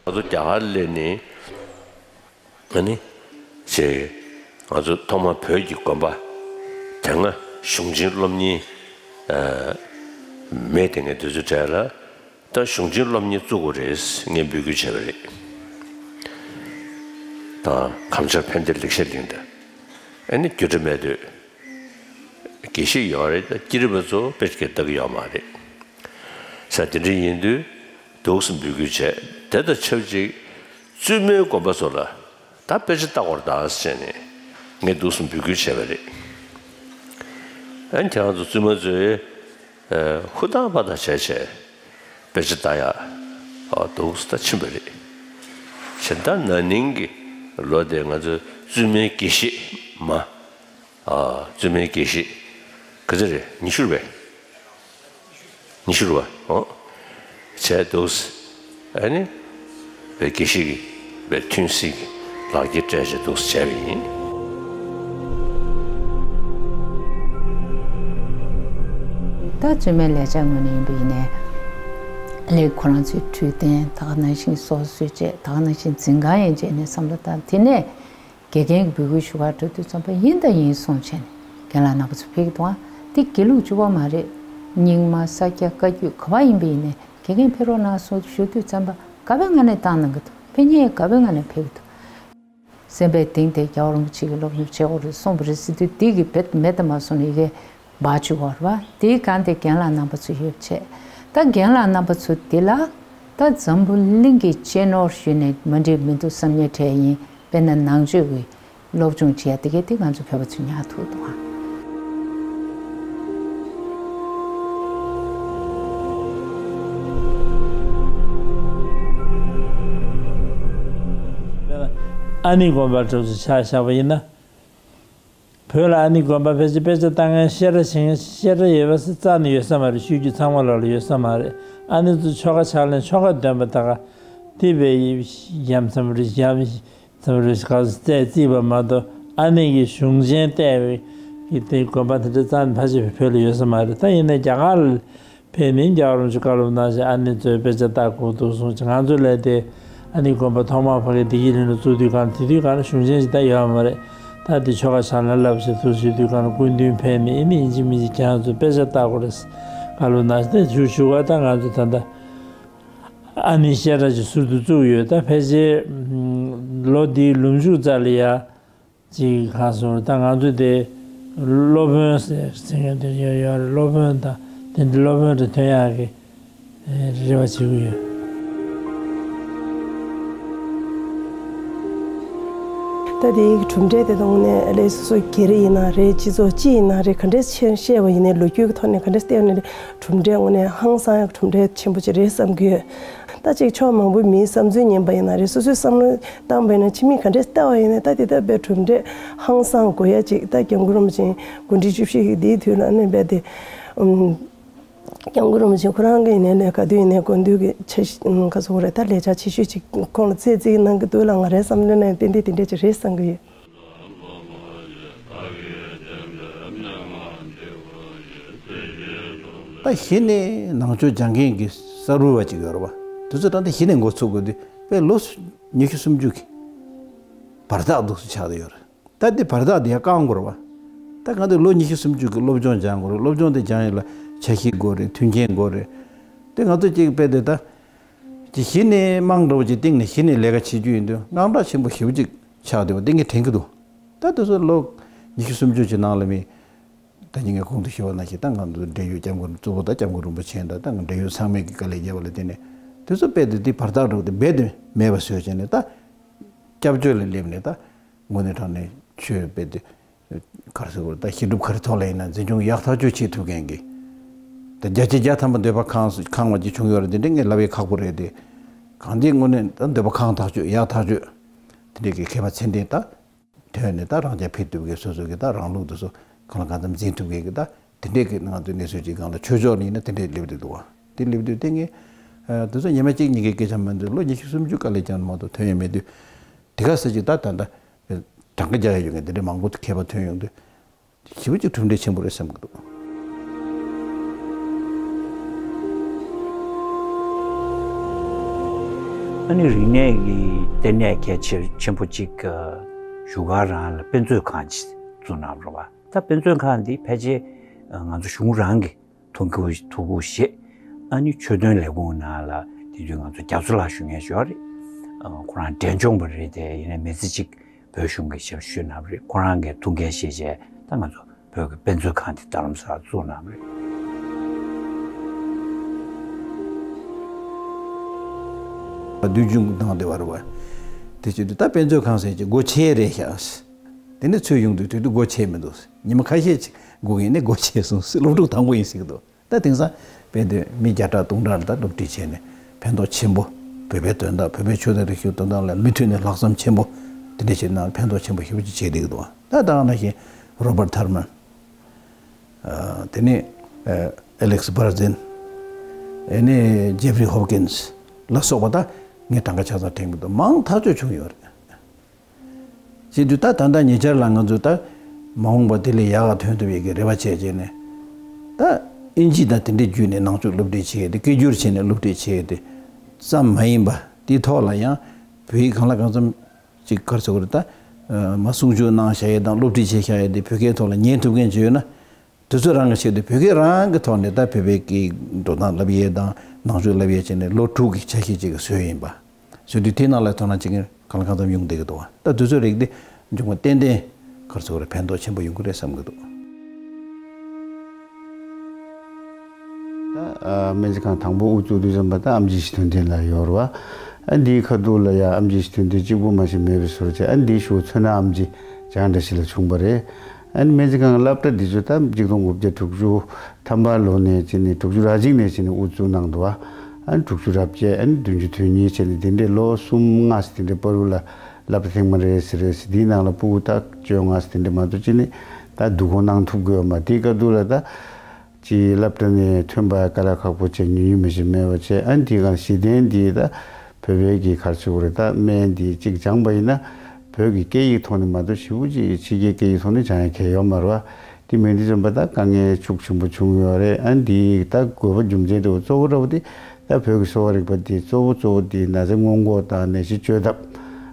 ང་ཚོ་རྒྱ་གར་སླེབས་ནས་ཨ་ནི་ཞེས་ང་ཚོ་ཐོག་མར་བོད་ཀྱི་དགོན་པ་དེ་སྔ་གཞུང་ཆེན་སློབ་གཉེར་ཨ་མེད་དེ་ངས་དུས་ཚོད་གྲས་ལ། ད་གཞུང་ཆེན་སློབ་གཉེར་བཙུགས་དགོས་རེད་ངས་འབོད་སྐུལ་བྱས་པ་རེད། ད་གངས་ལྗོངས་ཕན་བདེ་ལེགས་བཤད་གླིང་དང་། ཨ་ནི་རྒྱུད་གྲྭ་སྨད་སྟོད། དགེ་བཤེས་ཡོད་རེད། ད་སྐྱེས་རབས་པ་ཚོ་དཔེ་སྐད་བལྟ་གི་ཡོད་མ་རེད། ས་དེ་འདྲ་ཡིན་དུས་ འདུག་སེ་འབོད་སྐུལ་བྱས། དེ་དང་ཆབས་ཅིག་བཙུན་མའི་དགོན་པ་ཚོ་ལ་ད་དཔེ་ཆ་ལྟ་དགོས་རེད་ད་ཟེར་ནས་ངས་འདུག་སེ་འབོད་སྐུལ་བྱས་པ་རེད། ཨ་ནི་ཁྱེད་རང་ཚོ་བཙུན་མ་ཚོས་ཧུར་ཐག་པ་ཐག་བྱས་བྱས་དཔེ་ཆ་ལྟ་ཡག་འདུག་སེ་ད་ཕྱིན་པ་རེད། བྱས་ད་ན་ནིང་གི་ལོ་དེ་ང་ཚོའི་བཙུན་མའི་དགེ་བཤེས་མ། ཨ། བཙུན་མའི་དགེ་བཤེས་ག་ཚོད་རེད། ཉི་ཤུ་རེད་པས། ཉི་ཤུ་རེད་པ། ཨོ། བྱས་འདུག་སེ། ཨ་ནི་བའི་དགེ་བཤེས་ཀྱི་བའི་ཐུན་གསེང་གི་ལག་འཁྱེར་སྤྲད་བྱས་འདུག་སེ་བྱས་པ་ཡིན། ད་བཙུན་མའི་ལས་བྱ་ངོས་ནས་ཡིན་པ་ཡིན་ནའི། ལས་ཁོ་རང་ཚོའི་འཕྲོད་བསྟེན་ད་ག་ནང་བཞིན་སོ་སོས་བྱས། ད་ག་ནང་བཞིན་འཛིན་ཁང་ཡང་བྱས་ནས་བསམ་བློ་བཏང་། དེ་ནས་དགེ་རྒན་གྱི་འབོད་སྐུལ་ཞུ་གར་འགྲོ་དུས་ཙམ་པ་ཡིན་དང་ཡིན་སོང་བྱས་ནས་རྒན་ལགས་རྣམ་པ་ཚོ་ཕེབས་ཀྱི་འདུག་ཨ། འདི་དགེ་ལུགས་གཅིག་པོ་མ་རེད། རྙིང་མ་ས་སྐྱ་བཀའ་བརྒྱུད་ག་པར་ཡིན་པ་ཡིན་ནའི་དགེ་རྒན་ཕེབས་རོགས་གནང་གསུངས་ཞུ་དུས་ཙམ་པ་དགའ་པོའི་ངང་ནས་བཏང་གནང་གི་འདུག་ཕེབས་མཁན་ཡང་དགའ་པོའི་ངང་ནས་ཕེབས་ཀྱི་འདུག་སེམས་པའི་གཏིང་དེ་རྒྱལ་བ་རིན་པོ་ཆེ་གིས་སློབ་སྦྱོང་བྱེད་དགོས་རེད་གསུངས་པ་རེད་ཟེར་དུས། འདི་གི་བེད་མེད་དུ་མ་སོང་ནས་ཡི་གེ་འབག་བཅུག་པ་རེད་པ། དེའི་སྒང་དེ་རྒན་ལགས་རྣམ་པ་ཚོ་ཡོད་བྱས། ད་རྒན་ལགས་རྣམ་པ་ཚོ་འདི་ལ་ད་འཛམ་བུ་གླིང་གི་གཅེས་ནོར་ཞུས་ནས་མ་འགྲིག་མི་འདུག་བསམ་མཁན་གྲས་ཡིན། དཔེར་ན་ནང་ཆོས་ཀྱི་སློབ་སྦྱོང་བྱེད་ཡ་དེ་གའི་དེ་ང་ཚོ་བོད་པ་ཚོས་ཉར་ཐུབ་འདུག་ཨ། ཨ་ནི་དགོན་པ་གྲུབ་ཚུལ་ཆ་བཞག་པ་ཡིན་ན། བོད་ལ་ཨ་ནི་དགོན་པ་ཕལ་ཆེར་དཔེ་ཆ་ལྟ་མཁན་བཤད་གྲྭ་བྱེད་མཁན་བཤད་གྲྭ་ཡོད་པ་ཟེར་རྩ་ནས་ཡོད་ས་མ་རེད། ཆོས་བརྒྱུད་ཚང་མ་ལོག་ལ་ཡོད་ས་མ་རེད། ཨ་ནི་ཚོ་ཆོ་ག་ཕྱག་ལེན་ཆོ་ག་འདོན་པ་ད་ག་དེ་བས་ཡ་མཚན་རེད། ཡ་མཚན་རེད། ག་རྩེ་རྩིས་པ་མ་གཏོགས་ཨ་ནི་གི་གཞུང་ཆེན་བལྟས་པའི་གི་དེ་དགོན་པ་དེ་འདྲ་རྩ་ནས་ཕལ་ཆེར་བོད་ལ་ཡོད་ས་མ་རེད། ད་ཡིན་ནའི་རྒྱ་གར་ལ་ཕེབས་ནས་རྒྱལ་བ་རིན་པོ་ཆེས་བཀའ་སློབ་གནང་བྱས་ཨ་ནེ་ཚོས་དཔེ་ཆ་ལྟ་དགོས་འདུག་གསུངས་བྱས། ང་ཚོ་ལ་དེ་ཨ་ནེ་དགོན་པ་ཐོག་མར་ཕ་གིའི་བདེ་སྐྱིད་གླིང་ལ་བཙུགས་དུས་སྒང་དེ་དུས་སྒང་ལ་གཞུང་ཆེན་ཞིག་ད་ཡོད་མ་རེད། ད་དེ་ཆོ་ག་ཕྱག་ལེན་བསླབ་བྱས་ཚུར་བྱེད་དུས་སྒང་ལ་སྐུ་མདུན་ཕེབས་ནས་ཨ་ནི་ཡིན་གཅིག་མིན་གཅིག་ཁྱེད་རང་ཚོས་དཔེ་ཆ་ལྟ་དགོས་རེད་བཀའ་སློབ་གནང་བྱས། དེ་ཞུ་ཞུ་བ་ད་ང་ཚོ་ད་ལྟ་ཨ་ནེ་བཤད་གྲྭ་ཅིག་ཟུར་དུ་བཙུགས་ཡོད། ད་ཕལ་ཆེར་ལོ་འདིའི་ལོ་མཇུག་རྩ་ལ་ཡ། ཅིག་ག་སོང་ད་ང་ཚོ་དེ་སློབ་དཔོན་ཟེར་ཟེར་མཁན་དེ་ཡོད་ཡོད་རེད། སློབ་དཔོན་དང་དེ་འདྲ་སློབ་དཔོན་དེ་ཐོན་ཡག་གི་རེ་བ་བྱེད་ཀྱི་ཡོད། ད་དེའི་གྲུབ་འབྲས་དེ་དང་ནས་ལས་སོ་སོའི་སྒེར་ཡིན་ན་རེད། སྤྱི་ཚོགས་སྤྱི་ཡིན་ན་རེད། ག་འདྲས་ཆེ་བཤད་པ་ཡིན་ནའི་ལོ་རྒྱུས་ཀྱི་ཐོག་ནས་ག་འདྲས་བལྟས་པ་ཡིན་ནའི་གྲུབ་འབྲས་དངོས་གནས་ཧང་སང་ཡག་གྲུབ་འབྲས་ཆེན་པོ་ཅིག་རེད་བསམ་གྱི་ཡོད། ད་ཅིག་ཕྱོགས་མང་པོའི་མིའི་བསམ་ཚུལ་ཉན་པ་ཡིན་ན་རེད། སོ་སོའི་བསམ་བློ་བཏང་བ་ཡིན་ན་ཕྱི་མིས་ག་འདྲས་ལྟ་བ་ཡིན་ན་ད་དེ་ལྟ་བུའི་གྲུབ་འབྲས་ཧང་སང་དགོས་ཡ་ཅིག་ད་སྐྱབས་མགོན་རིན་པོ་ཆེ་དགུང་གྲངས་བཅུ་བཞི་གི་དེའི་དུས་ལ་གནས་པའི་དེ། ཨུམ། སྐྱབས་མགོན་རིན་པོ་ཆེ་ཁོ་རང་གི་ཡིན་ནའི་ལས་ཀ་དུས་ཡིན་ནའི་དགོངས་དོན་གྱི་ཆེ་ཤོས་ག་ཚོད་རེད། ད་ལས་འཆར་ཆེ་ཤོས་ཅིག་ཁོང་ལ་རྩིས་རྩིས་གནང་གི་འདུག་ལ། ང་རའི་བསམ་བློ་ནང་ཏན་ཏན་དེ་འདྲས་ཅིག་རེད་བསམ་གྱི་ཡོད། ད་གཞི་ནས་ནང་ཆོས་སྦྱང་མཁན་གྱི་གསར་བུ་བ་ཅིག་ཡོད་རེད་བ། དེ་ཚོ་ད་ལྟ་གཞི་ནས་འགོ་ཚུགས་དགོས་དུས་དཔེ་ལོ་ཉི་ཤུ་སུམ་ཅུ་གི་བར་ཐག་འདུག་སེ་ཆགས་བསྡད་ཡོད་རེད། ད་འདི་བར་ཐག་འདི་ཡང་བསྐང་དགོས་རེད་བ། ད་གང་ལྟར་ལོ་ཉི་ཤུ་སུམ་ཅུ་གི་སློབ་སྦྱོང་སྦྱང་དགོས་རེད། སློབ་སྦྱོང་དེ་སྦྱང་ཡས་ལ་འཆར་གཞི་དགོས་རེད། མཐུན་རྐྱེན་དགོས་རེད། དེ་ང་ཚོ་གཅིག་དཔེ་དེ་ད་ཅིག་གཞི་ནས་དམངས་འདྲ་བོ་ཅིག་སྟེང་ནས་གཞི་ནས་ལས་ཀ་བྱེད་རྒྱུ་ཡིན་དུས་དངངས་སྐྲག་ཆེན་པོ་ཞེ་པོ་ཅིག་ཆགས་བསྡད་པ་དེ་ངས་དྲན་གྱི་འདུག་ད་དེ་ཚོ་ལོ་ཉི་ཤུ་སུམ་ཅུ་ཅིག་ནང་ལ་མི་ད་ཉིན་ངས་གོང་དུ་ཞུས་པ་ནང་བཞིན་ད་ང་ཚོ་འབྲེལ་ཡོད་སྐྱབས་མགོན་གཙོ་བོ་དང་སྐྱབས་མགོན་རིན་པོ་ཆེ་དང་ད་ང་འབྲེལ་ཡོད་ཚང་མས་ཀྱི་དཀའ་ལས་བརྒྱབ་པ་ལ་བརྟེན་ནས་དེ་ཚོ་དཔེ་དེ་དེ་བར་ཐག་འགྲོ་དེ་རྦད་དེ་མེད་པ་བཟོས་བྱས་ནས་ད་སྐྱབས་བཅོལ་ལ་སླེབས་ནས་ད་དངོས་གནས་དྲང་གནས་ཆོས་དཔེ་དེ་ག་རེ་ཟེར་དགོས་རེད། ད་ཤེས་སྒྲུབ་ག་རེ་ཐོག་ལ་ཡིན་ན་འཛིན་སྐྱོང་ཡག་ཐག་ཆོད་བྱེད་ཐུབ་མཁན་གྱི་ད་བརྒྱ་ཆ་བརྒྱ་ཐམ་པ་འདོད་པ་ཁེངས་ཁེངས་པ་ཅིག་བྱུང་ཡོད་རེད། དེ་འདྲ་ངས་ལབ་ཡས་ཁག་པོ་རེད་དེ། གང་ལྟར་དངོས་གནས་ད་འདོད་པ་ཁེངས་ཐག་ཆོད་ཡག་ཐག་ཆོད་དེ་འདྲའི་གི་མཁས་པ་ཚད་ལྡན་ད། ཐོན་ནས་ད་རང་རྐྱ་འཕེར་ཐུབ་མཁན། སོ་སོ་གི་ད་རང་ལུགས་དེ་ཚོ་གང་ལ་གང་འཚམ་འཛིན་ཐུབ་མཁན་གྱི་ད་དེ་འདྲས་ཀྱི་ང་ཚོའི་གནས་ཚུལ་ཅིག་སྒང་ལ་ཆོས་ཕྱོགས་ནས་ཡིན་ན་དེ་འདྲས་སླེབས་བསྡད་འདུག་བ། དེ་སླེབས་དུས་དེ་ངས་དེ་ཚོ་ཉི་མ་གཅིག་གཉིས་ཀྱི་སྐད་ཆ་མ་འདུག་ལོ་ཉི་ཤུ་སུམ་ཅུ་དཀའ་ལས་བརྒྱབ་མ་གཏོགས་ཐོན་ཡོད་མེད་དུས། དེ་ག་ཟེར་ཅིག་ད་ད་ད་གྲངས་ཀ་རྒྱག་ཡ་ཡོད་མཁན་དེ་འདྲས་མང་པོ་མཁས་པ་ཐོན་ཡོང་དུས། ཞེ་པོ་ཅིག་གྲུབ་འབྲས་ཆེན་པོ་རེད་བསམ་གྱི་འདུག་ཨ་ནི་རིག་གནས་ཀྱི་ལྟེ་གནས་གལ་ཆེ་ཆེན་པོ་གཅིག་བཞུགས་སྒར་རང་ལ་དཔེ་མཛོད་ཁང་ཅིག་བཙུགས་གནང་རོགས་པ། ད་དཔེ་མཛོད་ཁང་འདི་ཕལ་ཆེར་ང་ཚོ་གཞུང་རང་གི་ཐུགས་ཁུར་ཐུགས་ཁུར་བཞེས། ཨ་ནི་ཆོས་དོན་ལས་ཁུངས་ནང་ལ་དེ་དུས་ང་ཚོ་རྒྱ་མཚོ་ལགས་ཞུ་མཁན་ཞིག་ཡོད་རེད། ཁོ་རང་འབྲས་ལྗོངས་པ་རེད་དེ། ཡིན་ནའི་མི་ཚེ་གཅིག་བོད་གཞུང་གི་ཞབས་ཞུ་གནང་བ་རེད། ཁོ་རང་གིས་ཐུགས་འགན་བཞེས་བྱས་ད་ང་ཚོ་བོད་ཀྱི་དཔེ་མཛོད་ཁང་དེ་རྡ་རམ་ས་ལ་བཙུགས་གནང་བ་རེད། བསྡུས་སྦྱོང་གནང་བསྡད་པ་རེད་བ། དེ་བྱེད་དུས་ད་དཔེ་མཛོད་ཁང་ཟེར་གྱི་སྒོ་ཕྱེ་རེད་ཤག་དེ་ནས་ཚུར་ཡོང་དུས་དུས་དུས་སྒོ་ཕྱེ་མི་འདུག་ཉི་མ་ཁ་ཤས་ཅིག་སྒུག་ཡིན་ནས་སྒོ་ཕྱེ་སོང་། སློབ་ཕྲུག་དང་པོ་ཡིན་ཟེར་གྱི་འདུག་ད་དེང་སང་དཔེ་དེ་མི་བརྒྱ་ཕྲག་སྟོང་ཕྲག་ལ་ད་སློབ་ཁྲིད་བྱས་ནས་ཕན་ཐོགས་ཆེན་པོ། བོད་པའི་དོན་དག་བོད་པའི་ཆོས་དང་རིག་གཞུང་དོན་དག་ལ་མུ་མཐུད་ནས་ལྷག་བསམ་ཆེན་པོ་དེ་འདྲ་བྱས་ན་ཕན་ཐོགས་ཆེན་པོ་ཞེ་པོ་ཅིག་བྱས་བསྡད་ཀྱི་འདུག་ད་ད་ག་ནང་བཞིན་རོ་པར་ཐར་མན། ཨ། དེ་ནས་ཨ། ཨེ་ལེགས་སྦར་ཛིན། ཨེ་ནས་ཇེ་ཕི་རི་ཧོབ་ཀིན་སི་ལ་སོགས་པ་ད་ངས་གྲངས་ཀ་ཆ་ཚང་དྲན་གྱི་འདུག་མང་ཐག་ཆོད་བྱུང་ཡོད་རེད། བྱེད་དུས་ད་ད་ལྟ་ཉེ་ཆར་ལ་ང་ཚོས་ད་མ་འོངས་པ་དེ་ལས་ཡག་ག་ཐོན་ཐུབ་ཡས་ཀྱི་རེ་བ་བྱས་བྱས་ནས། ད་ཨིན་ཇི་དང་དེ་འདྲའི་བརྒྱུད་ནས་ནང་ཆོས་སློབ་ཁྲིད་བྱེད་ཡས་དེ། སྐད་སྒྱུར་བྱས་ནས་སློབ་ཁྲིད་བྱེད་ཡས་དེ་ཙམ་མ་ཡིན་པ། དེའི་ཐོག་ལ་ཡང་བོད་ཡིག་གང་ལ་གང་འཚམ་ཅིག་ག་རེ་ཟེར་དགོས་རེད། ད་མ་གསུང་ཆོས་གནང་བཞག་ཡས་དང་སློབ་ཁྲིད་བྱེད་བཞག་ཡས་དེ་བོད་སྐད་ཐོག་ལ་ཉན་ཐུབ་མཁན་ཅིག་ཡོད་ན། དེ་ཚོ་རང་གི་ཆེད་དུ་བོད་སྐད་རང་གི་ཐོག་ནས་ད་བོད་པའི་སྐད་འགྲོ་སྟངས་བསླབ་ཡས་དང་ནང་ཆོས་བསླབ་ཡས་བྱས་ནས་ལོ་དྲུག་གི་ཆ་ཤས་ཅིག་གི་བཟོས་ཡིན་པ། བཟོས་དུས་དེའི་ནང་ལ་དོ་སྣང་བྱེད་མཁན་གང་ལ་གང་འཚམ་ཡོང་བསྡད་ཀྱི་འདུག་ད་དུས་ཚོད་རིགས་འདི་འབྱུང་བ་ཏན་ཏན་ག་རེ་ཟེར་དགོས་རེད། ཕན་ཐོགས་ཆེན་པོ་ཡོང་གི་རེད་བསམ་གྱི་འདུག་ད་ཨ། སྨན་རྩིས་ཁང་དང་པོ་དབུ་བཙུགས་དུས་ཙམ་པ་ད་ཨེམ་ཆི་ཞི་མཐུན་ལྡན་ལགས་ཡོད་རེད་བ། ཨ། འདིའི་ཁ་ཐུག་ལ་ཡ་ཨེམ་ཆི་ཞི་མཐུན་ལྡན་གཅིག་པུ་མ་ཞིག་མེད་པའི་བཟོ་འདྲ་བྱས། ཨ། འདིའི་གཞུག་ཚོད་ན་ཨེམ་ཆི་ལྕགས་འདྲ་ཞིག་ལ་བྱུང་བ་རེད། ཨ་ནི་སྨན་རྩིས་ཁང་གི་སློབ་གྲྭ་འདི་ཚོ་ད་གཅིག་སྟོང་དགུ་བརྒྱ་དྲུག་ཅུ་ཐམ་པ་ལོ་ནས་བྱས་ནས་དྲུག་ཅུ་རེ་གཅིག་ནས་བྱས་ནས་དབུ་བཙུགས་གནང་འདུག་ཨ་ནི་དྲུག་ཅུ་རེ་བརྒྱད། ཨ་ནི་བདུན་ཅུ་དོན་གཉིས་བྱས་ནས་དེ་འདྲའི་ལོ་གསུམ་ལྔ་ཟེར་དེ་འདྲའི་བར་དུ་ལ་སློབ་གྲྭ་ཐེངས་མ་རེ་ཟེར་རེ་ཟེར། དེའི་ནང་ལ་ཕྲུ་གུ་ད་བཅོ་ལྔ་ཟེར་དེ་འདྲ་མ་གཏོགས་ཅི་ནས་ད་བསྡུ་སྐོང་གནང་ཐུབ་ཀྱི་ཡོད་མ་རེད། དེའི་སྐབས་དུས་ལ་ད་ཅིག་སློབ་གྲྭ་ནས་ཐོན་པ་དཀའ་ལས་ཁག་པོ་བྱས། ཉུང་ཉུང་མི་ཞིག་མེད་པ་བྱས། ཨ་ནི་དེའི་སྒང་གཞི་རྟེན་འདི་ད་བོད་པའི་གི་ག་རེ་ཟེར་དགོས་རེད། ད་སྨན་འདི་གཅིག་སྦྱངས་པ་ཡིན་ན་བོད་ཀྱི་སྐད་ཡིག་ཐོག་ནས་མ་གཏོགས་ཞེ་པོ་ཅིག་ཕྱི་རྒྱལ་སྐད་ཡིག་ཐོག་ནས་སྦྱང་ཡ་གང་ཡང་ཡོད་མ་རེད་བ། དེ་མིན་དུས་ཙམ་པ་ད་དཀའ་ངལ་ཤུགས་ཆེན་པོ་བྱུང་ཡོད་རེད། ཨ་ནི་འདི་ད་དགོས་པ་རྒྱུ་མཚན་དེ་གཙོ་བོ་འདྲ་བོ་དེ་ད་བོད་ཀྱི་གསོ་བ་རིག་པ་འདི་གཙོ་བོ་གཙོ་བོ་དེ་ན་ཚ་སྔོན་འགོག་དང་ནད་གཞི་བཅོས་ཐབས།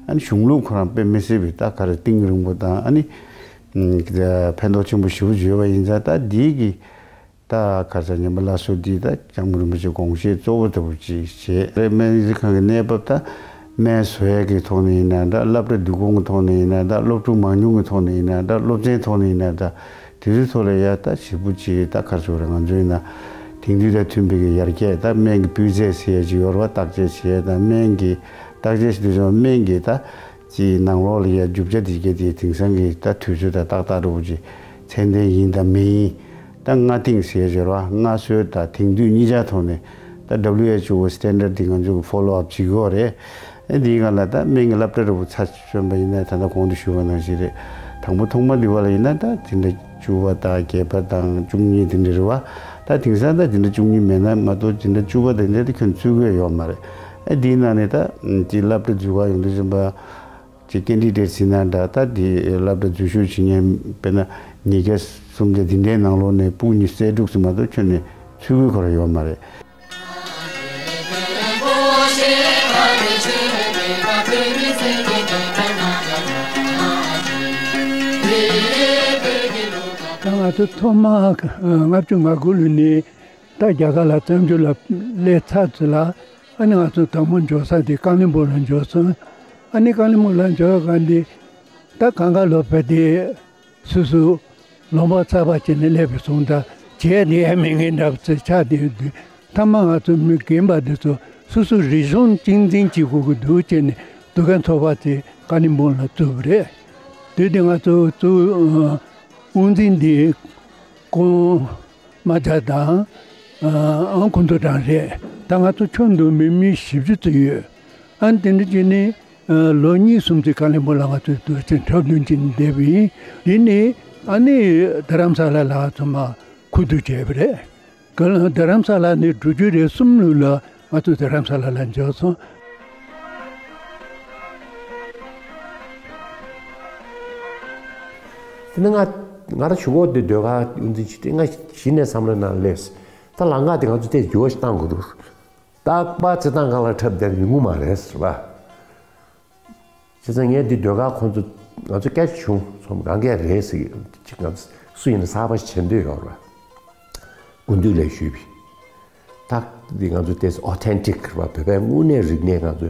ཨ་ནི་གཞུང་ལུགས་ཁོ་རང་དཔེ་མི་སྲིད་པའི་ད་ག་རེ་གཏིང་རིང་པོ་དང་། ཨ་ནི་ཕན་ཐོགས་ཆེན་པོ་ཞེ་པོ་ཅིག་ཡོད་པ་ཡིན་ཙང་། ད་འདི་གི་ད་ག་རེ་ཟེར། ཉམས་པ་སླར་གསོ་འདི་ད་སྐྱབས་མགོན་རིན་པོ་ཆེའི་དགོངས་བཞེད་གཙོ་བོ་ལྟ་བུ་ཅིག་བྱས་རེད། སྨན་རྩིས་ཁང་གི་གནས་བབ་ད་སྨན་བཟོ་ཡས་ཀྱི་ཐོག་ནས་ཡིན་ན་འདྲ། སློབ་གྲྭ་བསྡུ་སྐོང་གི་ཐོག་ནས་ཡིན་ན་འདྲ། སློབ་ཕྲུག་མང་ཉུང་གི་ཐོག་ནས་ཡིན་ན་འདྲ། སློབ་ཚན་ཐོག་ནས་ཡིན་ན་འདྲ། དེ་ཚོའི་ཐོག་ལ་ཡ་ད་ཞེ་པོ་ཅིག་ད་ག་རེ་ཟེར་དགོས་རེད། ང་ཚོ་ཡིན་ན་དེང་དུས་དང་མཐུན་པའི་གི་ཡར་རྒྱས། ད་སྨན་གྱི་སྤུས་ཚད་ཟེར་ཡས་ཅིག་ཡོད་རེད་བ། བརྟག་དཔྱད་བྱེད་ཡས་དང་། སྨན་གྱི་བརྟག་དཔྱད་བྱེད་དུས་ཙམ་སྨན་གྱི་ད་ཅིག་ནང་ལོགས་ལ་ཡ་རྒྱུ་ཆ་དེ་གའི་དེ་དེང་སང་གི་ད་དུས་ཚོད་དང་ཏག་ཏག་འདྲ་བོ་ཅིག་ཚད་ལྡན་ཡིན་དང་མིན། ད་སྔ་རྟིང་ཟེར་ཡོད་རེད་བ། སྔ་སྲོལ་དང་དེང་དུས་གཉིས་ཆ་ཐོག་ནས་ད་W H O གི་standard དེ་ང་ཚོ་གི་follow up བྱེད་ཀྱི་ཡོད་རེད། ཨེ། འདིའི་སྒང་ལ་ད་སྨན་གྱི་སློབ་གྲྭ་འདྲ་བོ་ཚར་བྱོན་པ་ཡིན་ན། ད་ལྟ་གོང་དུ་ཞུས་པ་ནང་བཞིན་རེད། དང་པོ་ཐོག་མ་འདི་བ་ལ་ཡིན་ན་ད་འཛིན་གྲྭ་བཅུ་པ་དང་བརྒྱད་པ་དང་བཅུ་གཉིས་དེ་འདྲ་རེད་བ། ད་དེང་སང་ད་འཛིན་གྲྭ་བཅུ་གཉིས་མེད་ན་མ་གཏོགས་འཛིན་གྲྭ་བཅུ་པ་དེ་འདྲ་དེ་ཁྱོན་ཚུད་ཀྱི་ཡོད་མ་རེད། ཨེ། འདིའི་ནང་ནས་ད་ཅིག་སློབ་གྲྭ་འཛུལ་ག་ཡོང་དུས་ཙམ་པ་ཅིག་candidate ཟེར་ན་འདྲ། ད་དེ་སློབ་གྲྭ་འཛུལ་ཞུགས་བྱེད་མཁན་དཔེར་ན་ཉིས་བརྒྱ་སུམ་བརྒྱ་དེ་འདྲའི་ནང་ལོགས་ནས་ཕྲུ་གུ་ཉི་ཤུ་རྩ་དྲུག་ཙམ་མ་གཏོགས་ཁྱོན་ནས་ཚུད་ཀྱི་ཁོ་རང་ཡོད་མ་རེད། ད་ང་ཚོ་ཐོག་མར་ལྔ་བཅུ་ང་དགུ་ལོ་ནས་ད་རྒྱ་གར་ལ་བཙན་བྱོལ་ལ་སླེབས་ཚར་ཚེ་ལ། ཨ་ནི་ང་ཚོ་དང་པོ་འབྱོར་ས་དེ་ཀ་ལིམ་པོང་ལ་འབྱོར་སོང་། ཨ་ནི་ཀ་ལིམ་པོང་ལ་འབྱོར་ག་འདི་ད་གང་ག་ལོ་བས་དེ། སོ་སོ་ལུང་པ་གསར་པ་བྱས་ནས་སླེབས་པའི་སོང་ཙང་བྱས་ནས་ཡ་མེད་མཁན་འདྲ་བ་ཚོ་ཆགས་བསྡད་ཡོད་དུས། མཐའ་མ་ང་ཚོ་མི་རྒན་པ་འདི་ཚོ་སོ་སོའི་རིག་གཞུང་གཅེས་འཛིན་བྱེད་དགོས་ཀྱི་འདུག་བྱས་ནས་འདུ་ཁང་ཚོགས་པ་དེ་ཀ་ལིམ་པོང་ལ་བཙུགས་པ་རེད། དེ་དུས་ང་ཚོ་གཙོ་བོ་དབུ་འཛིན་འདི་ཀོང་རྨ་བྱ་དང་། ཨ། ཁོང་ཚོ་རང་རེད། ད་ང་ཚོ་ཁྱོན་བསྡོམས་པའི་མི་བཞི་བཅུ་ཙམ་ཡོད། ཨ་ནི་དེ་འདྲ་བྱས་ནས། ཨ། ལོ་གཉིས་གསུམ་ཙམ་ཀ་ལིམ་པོང་ལ་ང་ཚོས་དུས་ཆེན་འཁྲབ་སྟོན་བྱས་ནས་བསྡད་པ་ཡིན། དེ་ནས་ཨ་ནི་རྡ་རམ་ས་ལ་ལ་ཚང་མ་ཁུ་བསྡུ་བྱས་པ་རེད། ག་ལ་རྡ་རམ་ས་ལ་ནས་དྲུག་ཅུ་རེ་གསུམ་ལོ་ལ་ང་ཚོ་རྡ་རམ་ས་ལ་ལ་འབྱོར་སོང་། དེ་ནས་ང་ང་རང་གཞུག་གུ་དེ་ཟློས་གར་དབུ་འཛིན་བྱེད་དུས་ང་གཞི་ནས་བསམ་བློའི་ནང་སླེབས། ད་ལམ་ཁ་དེ་ང་ཚོ་དེ་འགྱུར་བ་ཞིག་གཏང་དགོས་འདུག་རྟག་པར་རྩེད་ཐང་སྒང་ལ་འཁྲབ་བསྡད་ཡོང་གི་མ་རེད་ཟེར་བ། བྱས་ཙང་ངས་འདི་ཟློས་གར་ཁོང་ཚོ་ང་ཚོ་སྐད་ཆ་བྱུང་སོང་། གང་གས་རེད་ཟེར་གྱི། ཅིག་ང་ཚོ་སུ་ཡིན་ན་གསར་པ་ཞིག་བྱེད་འདོད་ཡོད་རེད་བ། སྐུ་མདུན་ལ་ཞུས་པས། ད་འདི་ང་ཚོ་ཏོག་ཙམ་authentic རེད་བ། བོད་པའི་དངོས་གནས་རིག་གནས་ང་ཚོ་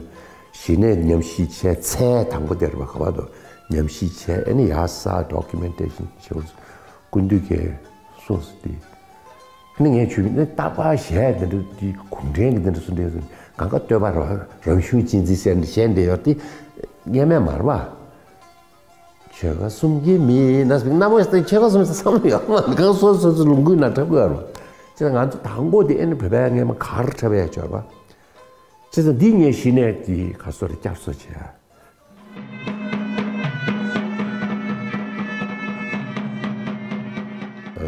གཞི་ནས་ཉམས་ཞིབ་བྱས། ཚལ་དང་པོ་དེ་རེད་བ། ག་བ་དུ་ཉམས་ཞིབ་བྱས། ཨ་ནི་ཡར་ས་documentation བྱེད་པར་སྐུ་མདུན་གྱིས་སོ་སོ་དེ། ཨ་ནི་ངས་ཞུས་པས། ཨ་ནི་རྟག་པར་གཞས་དེ་འདྲ་དེ་གུང་ཁྲན་གྱི་དེ་འདྲ་སུ་འདྲ་སུ་ གང་ག་བསྟོད་པ་རང་གཞུང་གཅེས་འཛིན་ཟེར་ནས་བཤད་བསྡད་ཡོད་དེ་སྔས་མེད་མ་རེད་པ། ཆོལ་ཁ་གསུམ་གྱི་མི་ཡིན་ན་ཟེར་གནམ་འོག་སྟེང་ཆོལ་ཁ་གསུམ་ཟེར་བསམ་བློ་ཡོད་མ་རེད། གང་སོ་སོ་སོ་ལུང་ཁུག་ནང་འཁྲབ་དགོས་རེད། བྱས་ཙང་ང་ཚོ་དང་པོ་དེ་ཨེ་ནི་བོད་པའི་སྔས་མ་ག་རེ་འཁྲབ་ཡ་ཆོག་པ། བྱས་ཙང་འདི་ངས་གཞི་ནས་དེ་ག་སོ་རེ་བསྐྱར་གསོ་བྱས།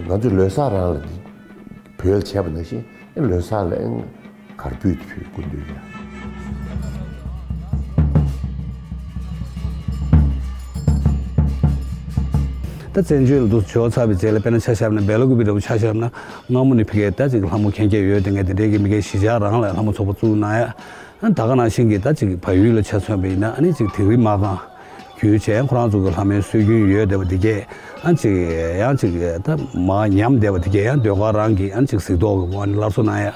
ང་ཚོས་ལོ་གསར་རང་ལ་འདི་བོད་ལ་བྱས་པ་ནང་བཞིན་ལོ་གསར་ལ་ཡང་གར་ཕུད་དེ་ཕུད་སྐུ་མདུན་ལ། ད་བཙན་བྱོལ་དུ་འབྱོར་ཚར་བའི་རྗེས་ལ་དཔེར་ན་ཆ་བཞག་ན་སྦེ་ལ་ཀུ་པི་འདྲ་པོ་ཆ་བཞག་ན་སྔ་མོ་ནས་ཕ་གིར་ད་ཅིག་ལྷ་མོ་མཁན་སྐྱབས་ཡོད་དེ་ངས་དེ་འདྲའི་གི་མི་སྒེར་གཞིས་ཆགས་རང་ལ་ལྷ་མོ་ཚོགས་པ་བཙུགས་གནང་ཡ། ཨ་ད་ག་ནང་བཞིན་གྱི་ད་ཅིག་བལ་ཡུལ་ལ་ཆ་མཚོན་པ་ཡིན་ན་ཨ་ནི་ཅིག་དིང་རི་མ་སྒང་བརྒྱུད་བྱས་ཁོ་རང་ཚོ་གི་ལྷ་མོའི་སྲོལ་རྒྱུན་ཡོད་བསྡད་པ་དེ་གས་ཨ་ཅིག་ཡང་ཅིག་ད་མར་ཉམས་བསྡད་པ་དེ་གས་ཡང་ཟློས་གར་རང་གི་ཨ་ཅིག་གཟིགས་རྟོག་གི་སྒོ་ནས་སླར་གསོ་གནང་ཡ།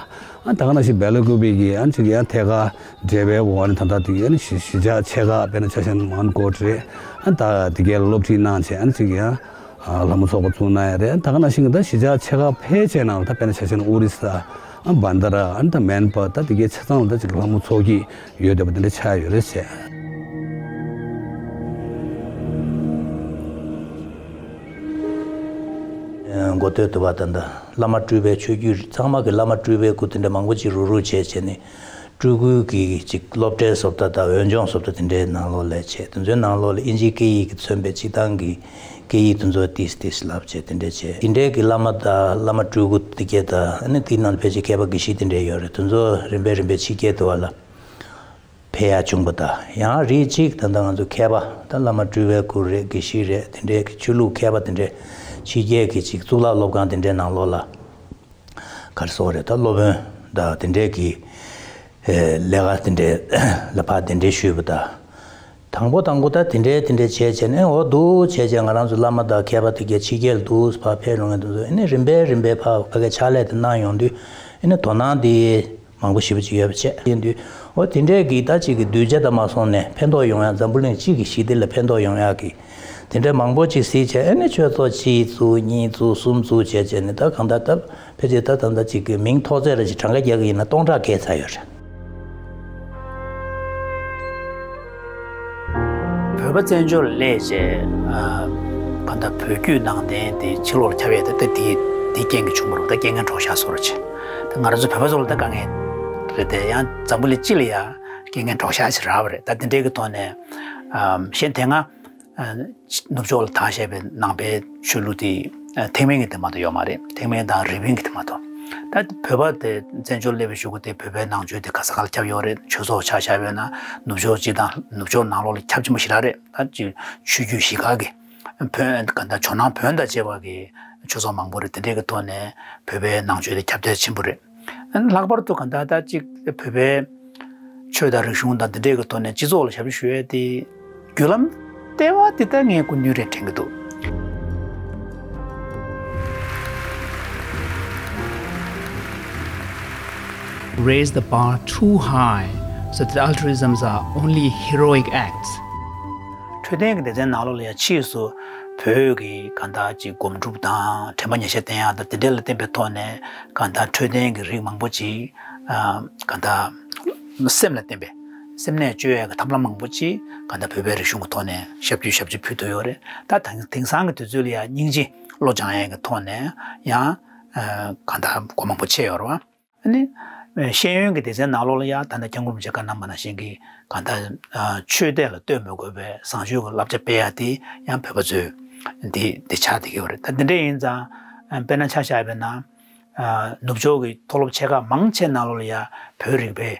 ཨ་ད་ག་ནང་བཞིན་སྦེ་ལ་ཀུ་པི་གི་ཨ་ཅིག་ཡང་ཐད་ཀར་འབྲེལ་བའི་སྒོ་ནས་ད་ལྟ་དེ་གས་ཨ་ནི་གཞིས་གཞིས་ཆགས་ཆེ་ཁག་དཔེར་ན་ཆ་བཞག་ན་མོན་གྷོ་རེད། ཨ་ད་དེ་གས་ལ་སློབ་ཁྲིད་གནང་བྱས་ཨ་ཅིག་ཡང་ལྷ་མོ་ཚོགས་པ་བཙུགས་གནང་ཡ་རེད། ད་ག་ནང་བཞིན་གྱི་ད་གཞིས་ཆགས་ཆེ་ཁག་ཕལ་ཆེར་ནང་ལ་ད་དཔེར་ན་ཆ་བཞག་ན་ཨོ་རི་ས། ཨ་བན་དྷ་ར་ཨ་ནི་ད་མན་པ་ད་དེ་གའི་ཆ་ཚང་ལ་ད་ཅིག་ལྷ་མོ་ཚོགས་ཀྱི་ཡོད་བསྡད་པ་དེ་འདྲ་ཆགས་ཡོད་རེད་ཟེར། འགོ་སྟོད་དུ་བ་ད་ད་བླ་མ་སྤྲུལ་པའི་ཆོས་བརྒྱུད་ཚང་མ་གི་བླ་མ་སྤྲུལ་པའི་སྐུ་དེ་འདྲ་མང་པོ་ཅིག་རུག་རུག་བྱས་བྱས་ནས། སྤྲུལ་སྐུའི་གི་ཅིག་སློབ་གྲྭའི་བཟོ་ལྟ་དང་འོས་སྦྱོང་བཟོ་ལྟ་དེ་འདྲའི་ནང་ལོགས་ལ་བྱས། དེ་ཚོའི་ནང་ལོགས་ལ་ཨིན་ཇིའི་སྐད་ཡིག་གིས་མཚོན་པའི་སྤྱིར་བཏང་གི་སྐད་ཡིག་དེ་ཚོ་ཏིས་ཏིས་བསླབ་བྱས་དེ་འདྲ་བྱས། དེ་འདྲའི་གི་བླ་མ་དང་བླ་མ་སྤྲུལ་སྐུ་དེ་གས་དང་ཨ་ནི་དེའི་ནང་ལ་ཕལ་ཆེར་མཁས་པ་དགེ་བཤེས་དེ་འདྲ་ཡོད་རེད། དེ་ཚོ་རིམ་པས་རིམ་པས་ཕྱི་རྒྱལ་དུ་བ་ལ་ཕེབས་ཡ་བྱུང་པ་དང་། ཡང་རིགས་གཅིག་ད་ལྟ་ང་ཚོ་མཁས་པ་ད་བླ་མ་སྤྲུལ་པའི་སྐུ་རེད། དགེ་བཤེས་རེད། དེ་འདྲའི་གི་ཆོས་ལུགས་མཁས་པ་དེ་འདྲའི་ཕྱི་རྒྱལ་གི་ཅིག་གཙུག་ལག་སློབ་ཁང་དེ་འདྲའི་ནང་ལོགས་ལ། ག་རེ་ཟེར་དགོས་རེད། ད་སློབ་དཔོན་དང་དེ་འདྲས་ཀྱི་ལས་ཀ་དེ་འདྲས་ལ་ཕར་གདན་འདྲེན་ཞུས་པ་དང་། དང་པོ་དང་པོ་ད་དེ་འདྲས་དེ་འདྲས་བྱས་བྱས་ནས་འོ་འདུག་བྱས་བྱས་ང་རང་ཚོ་བླ་མ་དང་མཁས་པ་དེ་གས་ཕྱི་རྒྱལ་དུ་ཕར་ཕེབས་རུང་ངས་དེ་ཚོ་ཨ་ནི་རིམ་པས་རིམ་པས་ཕར་ཕ་གིར་ཕྱག་ལས་དེ་གནང་ཡོང་དུས་ཨ་ནི་དོ་སྣང་དེ་མང་པོ་ཞེ་པོ་ཅིག་ཡོད་པ་བྱས། ཡིན་དུས་འོ་དེ་འདྲས་ཀྱི་ད་ཅིག་གི་གདུལ་བྱ་དང་མ་སོང་ནས་ཕན་ཐོགས་ཡོང་ཡ། འཛམ་བུ་གླིང་སྤྱི་གི་ཞི་བདེ་ལ་ཕན་ཐོགས་ཡོང་ཡ་གི་དེ་འདྲ་མང་པོ་ཅིག་གཟིགས་བྱས། ཨ་ནི་ཆོས་ཚོགས་གཅིག་བཙུགས་གཉིས་བཙུགས་གསུམ་བཙུགས་བྱས་བྱས་ནས་ད་གང་ལྟར་ད་ཕལ་ཆེར་ད་ད་ད་ཅིག་གི་མིང་ཐོགས་ཚད་ར་ཅིག་གྲངས་ཀ་རྒྱག་གི་ཡིན་ན་སྟོང་ཕྲག་བརྒལ་ཚར་ཡོད་རེད། བོད་པ་བཙན་བྱོལ་ལ་སླེབས་རྗེས་ཨ་གང་ལྟར་བོད་བརྒྱུད་ནང་བསྟན་དེ་ཕྱི་ལོགས་ལ་ཁྱབ་ཡས་དེ་ད་དེ་དེ་རྐྱེན་གྱིས་བྱུང་བ་རེད། ད་རྐྱེན་ངན་གྲོགས་ཤག་བཟོ་འདྲ་ཅིག་ད་ང་རང་ཚོ་བོད་པ་ཚོ་ལ་ད་དཀའ་ངལ་རེད་དེ། ཡང་འཛམ་བུ་གླིང་སྤྱི་ལ་ཡང་རྐྱེན་ངན་གྲོགས་ཤག་ཅིག་རག་པ་རེད། ད་དེ་འདྲའི་གི་ཐོག་ནས་ཨ་གཞན་དེ་སྔ་ནུབ་ཕྱོགས་ལ་དར་བཞག་པའི་ནང་པའི་ཆོས་ལུགས་དེ་ཐེག་དམན་གྱི་དེ་མ་གཏོགས་ཡོད་མ་རེད། ཐེག་དམན་དང་རིགས་དཔེ་གི་དེ་མ་གཏོགས། ད་བོད་པ་དེ་བཙན་བྱོལ་སླེབས་པའི་གཞུག་གུ་དེ་བོད་པའི་ནང་ཆོས་དེ་ག་ས་ག་ལ་ཁྱབ་ཡོད་རེད། ཆོས་ཚོགས་ཆ་བཞག་པ་ཡིན་ན་ནུབ་ཕྱོགས་སྤྱི་དང་ནུབ་ཕྱོགས་ནང་ལོགས་ལ་ཁྱབ་ཆེན་པོ་ཞེ་དྲག་རེད། ད་ཅིག་ཆོས་བརྒྱུད་བཞི་ཀ་གི་བོན་ག་ད་ཇོ་ནང་བོན་དང་བཅས་པ་གི་ཆོས་ཚོགས་མང་པོ་རེད། དེ་འདྲའི་གི་ཐོག་ནས་བོད་པའི་ནང་ཆོས་དེ་ཁྱབ་གདལ་ཆེན་པོ་རེད། ལྷག་པར་དུ་གང་ལྟར་ད་ཅིག་བོད་པའི་ཆོས་དང་རིག་གཞུང་དང་འདི་འདྲའི་གི་ཐོག་ནས་སྤྱི་ཚོགས་ལ་ཞབས་ཞུ་ཞུ་ཡས་དེ་བརྒྱུད་ལམ་ལྟེ་བ་འདི་ལྟ་ངས་སྐུ་མདུན་རེད་དྲན་གྱི་འདུག Raise the bar too high so that altruisms are only heroic acts. འཕྲོད་བསྟེན་གྱི་སྡེ་ཚན་ནང་ལོགས་ལ་ཡང་ཕྱིས་སུ་བོད་ཀྱི་གང་ལྟར་ཅིག་སྒོམ་སྒྲུབ་དང་དྲན་པ་ཉེར་བཞག་བསྟེན་ཡག་དང་དེ་འདྲ་ལ་བརྟེན་པའི་ཐོག་ནས་གང་ལྟར་འཕྲོད་བསྟེན་གྱི་རིགས་མང་པོ་ཅིག་ཨ་གང་ལྟར་སེམས་ལ་བརྟེན་པའི་སེམས་ནད་བཅོས་ཡག་གི་ཐབས་ལམ་མང་པོ་ཅིག་གང་ལྟར་བོད་པའི་རིག་གཞུང་གི་ཐོག་ནས་ཞབས་ཀྱུ་ཞབས་ཕྱི་ཕུལ་ཐུབ་ཡོད་རེད། ད་དེང་དེང་སང་གི་དུས་ཚོད་ལ་ཡང་སྙིང་རྗེ་བློ་སྦྱང་ཡག་གི་ཐོག་ནས་ཡང་ཨ་གང་ལྟར་སྒོ་མང་པོ་ཕྱེ་ཡོད་རེད་བ། ཨ་ནི། ཤེས་ཡོན་གྱི་སྡེ་ཚན་ནང་ལོགས་ལ་ཡང་ད་ལྟ་སྐྱབས་མགོན་རིན་པོ་ཆེས་བཀའ་གནང་བ་ནང་བཞིན་གྱི་གང་ལྟར་ཆོས་དད་ལ་ལྟོས་མི་དགོས་པའི་བཟང་སྤྱོད་ཀྱི་བསླབ་བྱ་སྤེལ་ཡག་དེ་ཡང་བོད་པ་ཚོས་འདི་འདི་ཆགས་བསྡད་ཀྱི་ཡོད་རེད། ད་འདི་འདྲ་ཡིན་ཙང་དཔེར་ན་ཆ་བཞག་པ་ཡིན་ན་ནུབ་ཕྱོགས་ཀྱི་མཐོ་སློབ་ཆེ་ཁག་མང་ཆེ་ནང་ལོགས་ལ་ཡང་བོད་རིག་པའི་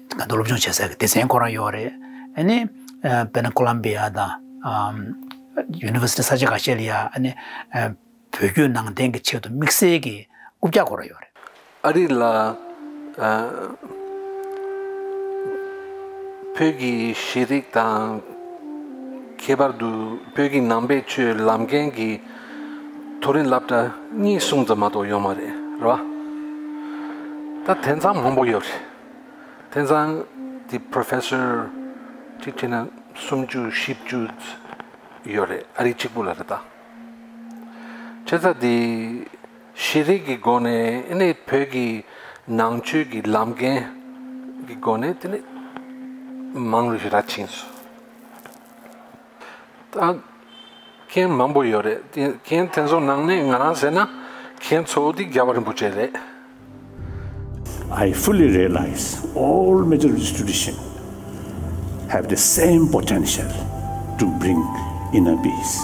གང་ལྟར་སློབ་སྦྱོང་བྱེད་ས་ཀྱི་སྡེ་ཚན་ཁོ་རང་ཡོད་རེད། ཨ་ནི་དཔེར་ན་ཀོ་ལམ་བི་ཡ་དང་ཡུ་ནི་ཝར་སི་ཊི་ས་ཆ་ཁ་ཤས་ལ་ཡང་ཨ་ནི། བོད་བརྒྱུད་ནང་བསྟན་གྱི་ཆེད་དུ་དམིགས་བསལ་གྱི་རྐུབ་བཀྱག་སྐོར་ཡོད་རེད། ཨ་རི་ལ་ཨ་བོད་ཀྱི་ཤེས་རིག་དང་ཁྱད་པར་དུ་བོད་ཀྱི་ནང་པའི་ཆོས་ལམ་འགན་གྱི་མཐོ་རིམ་སློབ་གྲྭ་གཉིས་གསུམ་ཙམ་མ་གཏོགས་ཡོད་མ་རེད། རེད་བ། ད་དེང་སང་མང་པོ་ཡོད་རེད། དེང་སང་དེ་པོ་རོ་ཕེ་སར་གཅིག་བྱས་ན་སུམ་ཅུ་བཞི་བཅུ་ཡོད་རེད། ཨ་རི་གཅིག་པུ་ལ་རེད་ད། བྱས་ཙང་དེ་ཤེས་རིག་གི་སྒོ་ནས་ཨ་ནི་བོད་ཀྱི་ནང་ཆོས་ཀྱི་ལམ་འགན་ གི་སྒོ་ནས་དེ་ནས་མང་རུ་ཞིག་ར་ཕྱིན་སོང་། ད་མཁན་མང་པོ་ཡོད་རེད། དེ་མཁན་དེ་ཚོ་ནང་ནས་ང་རང་ཟེར་ན་མཁན་གཙོ་བོ་དེ་རྒྱལ་བ་རིན་པོ་ཆེ་རེད། I fully realize all major institutions have the same potential to bring inner peace.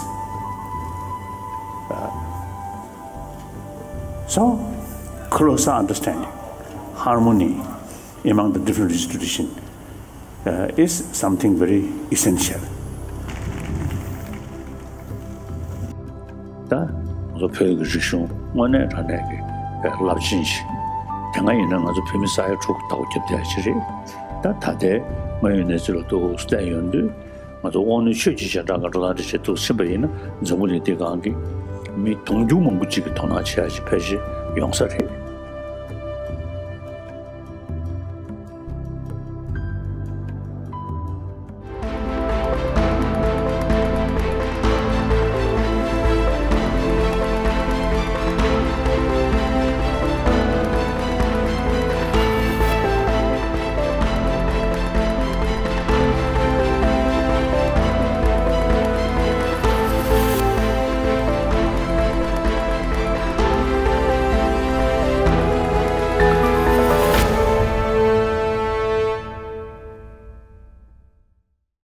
Uh, so, closer understanding, harmony among the different institutions uh, is something very essential. ད་ང་ཚོ་བོད་ཀྱི་རིག་གཞུང་དངོས་གནས་དྲང་གནས་ཀྱི་རླབས་ཆེན་ཞིག་དེ་སྔ་ཡིན་ན་ང་ཚོ་བོད་མི་ས་ཡ་དྲུག་ལྟ་བུ་རྒྱབ་བསྡད་ཡ་ཞིག་རེད། ད་ད་ལྟའི་དངོས་ཡོད་གནས་ཚུལ་ལ་ཐུགས་བལྟས་ཡོང་དུས་ང་ཚོ་དབང་ནུས་ཆོས་ཀྱི་རྗེས་འབྲང་གི་འགྲོ་སྟངས་འདྲ་བྱེད་ཐུབ་ཕྱིན་པ་ཡིན་ན་འཛམ་བུ་གླིང་འདི་སྒང་གི་མི་དུང་ཕྱུར་མང་པོ་གཅིག་གི་དོ་སྣང་བྱེད་ཡ་ཞིག་ཕལ་ཆེར་ཡོང་ས་རེད།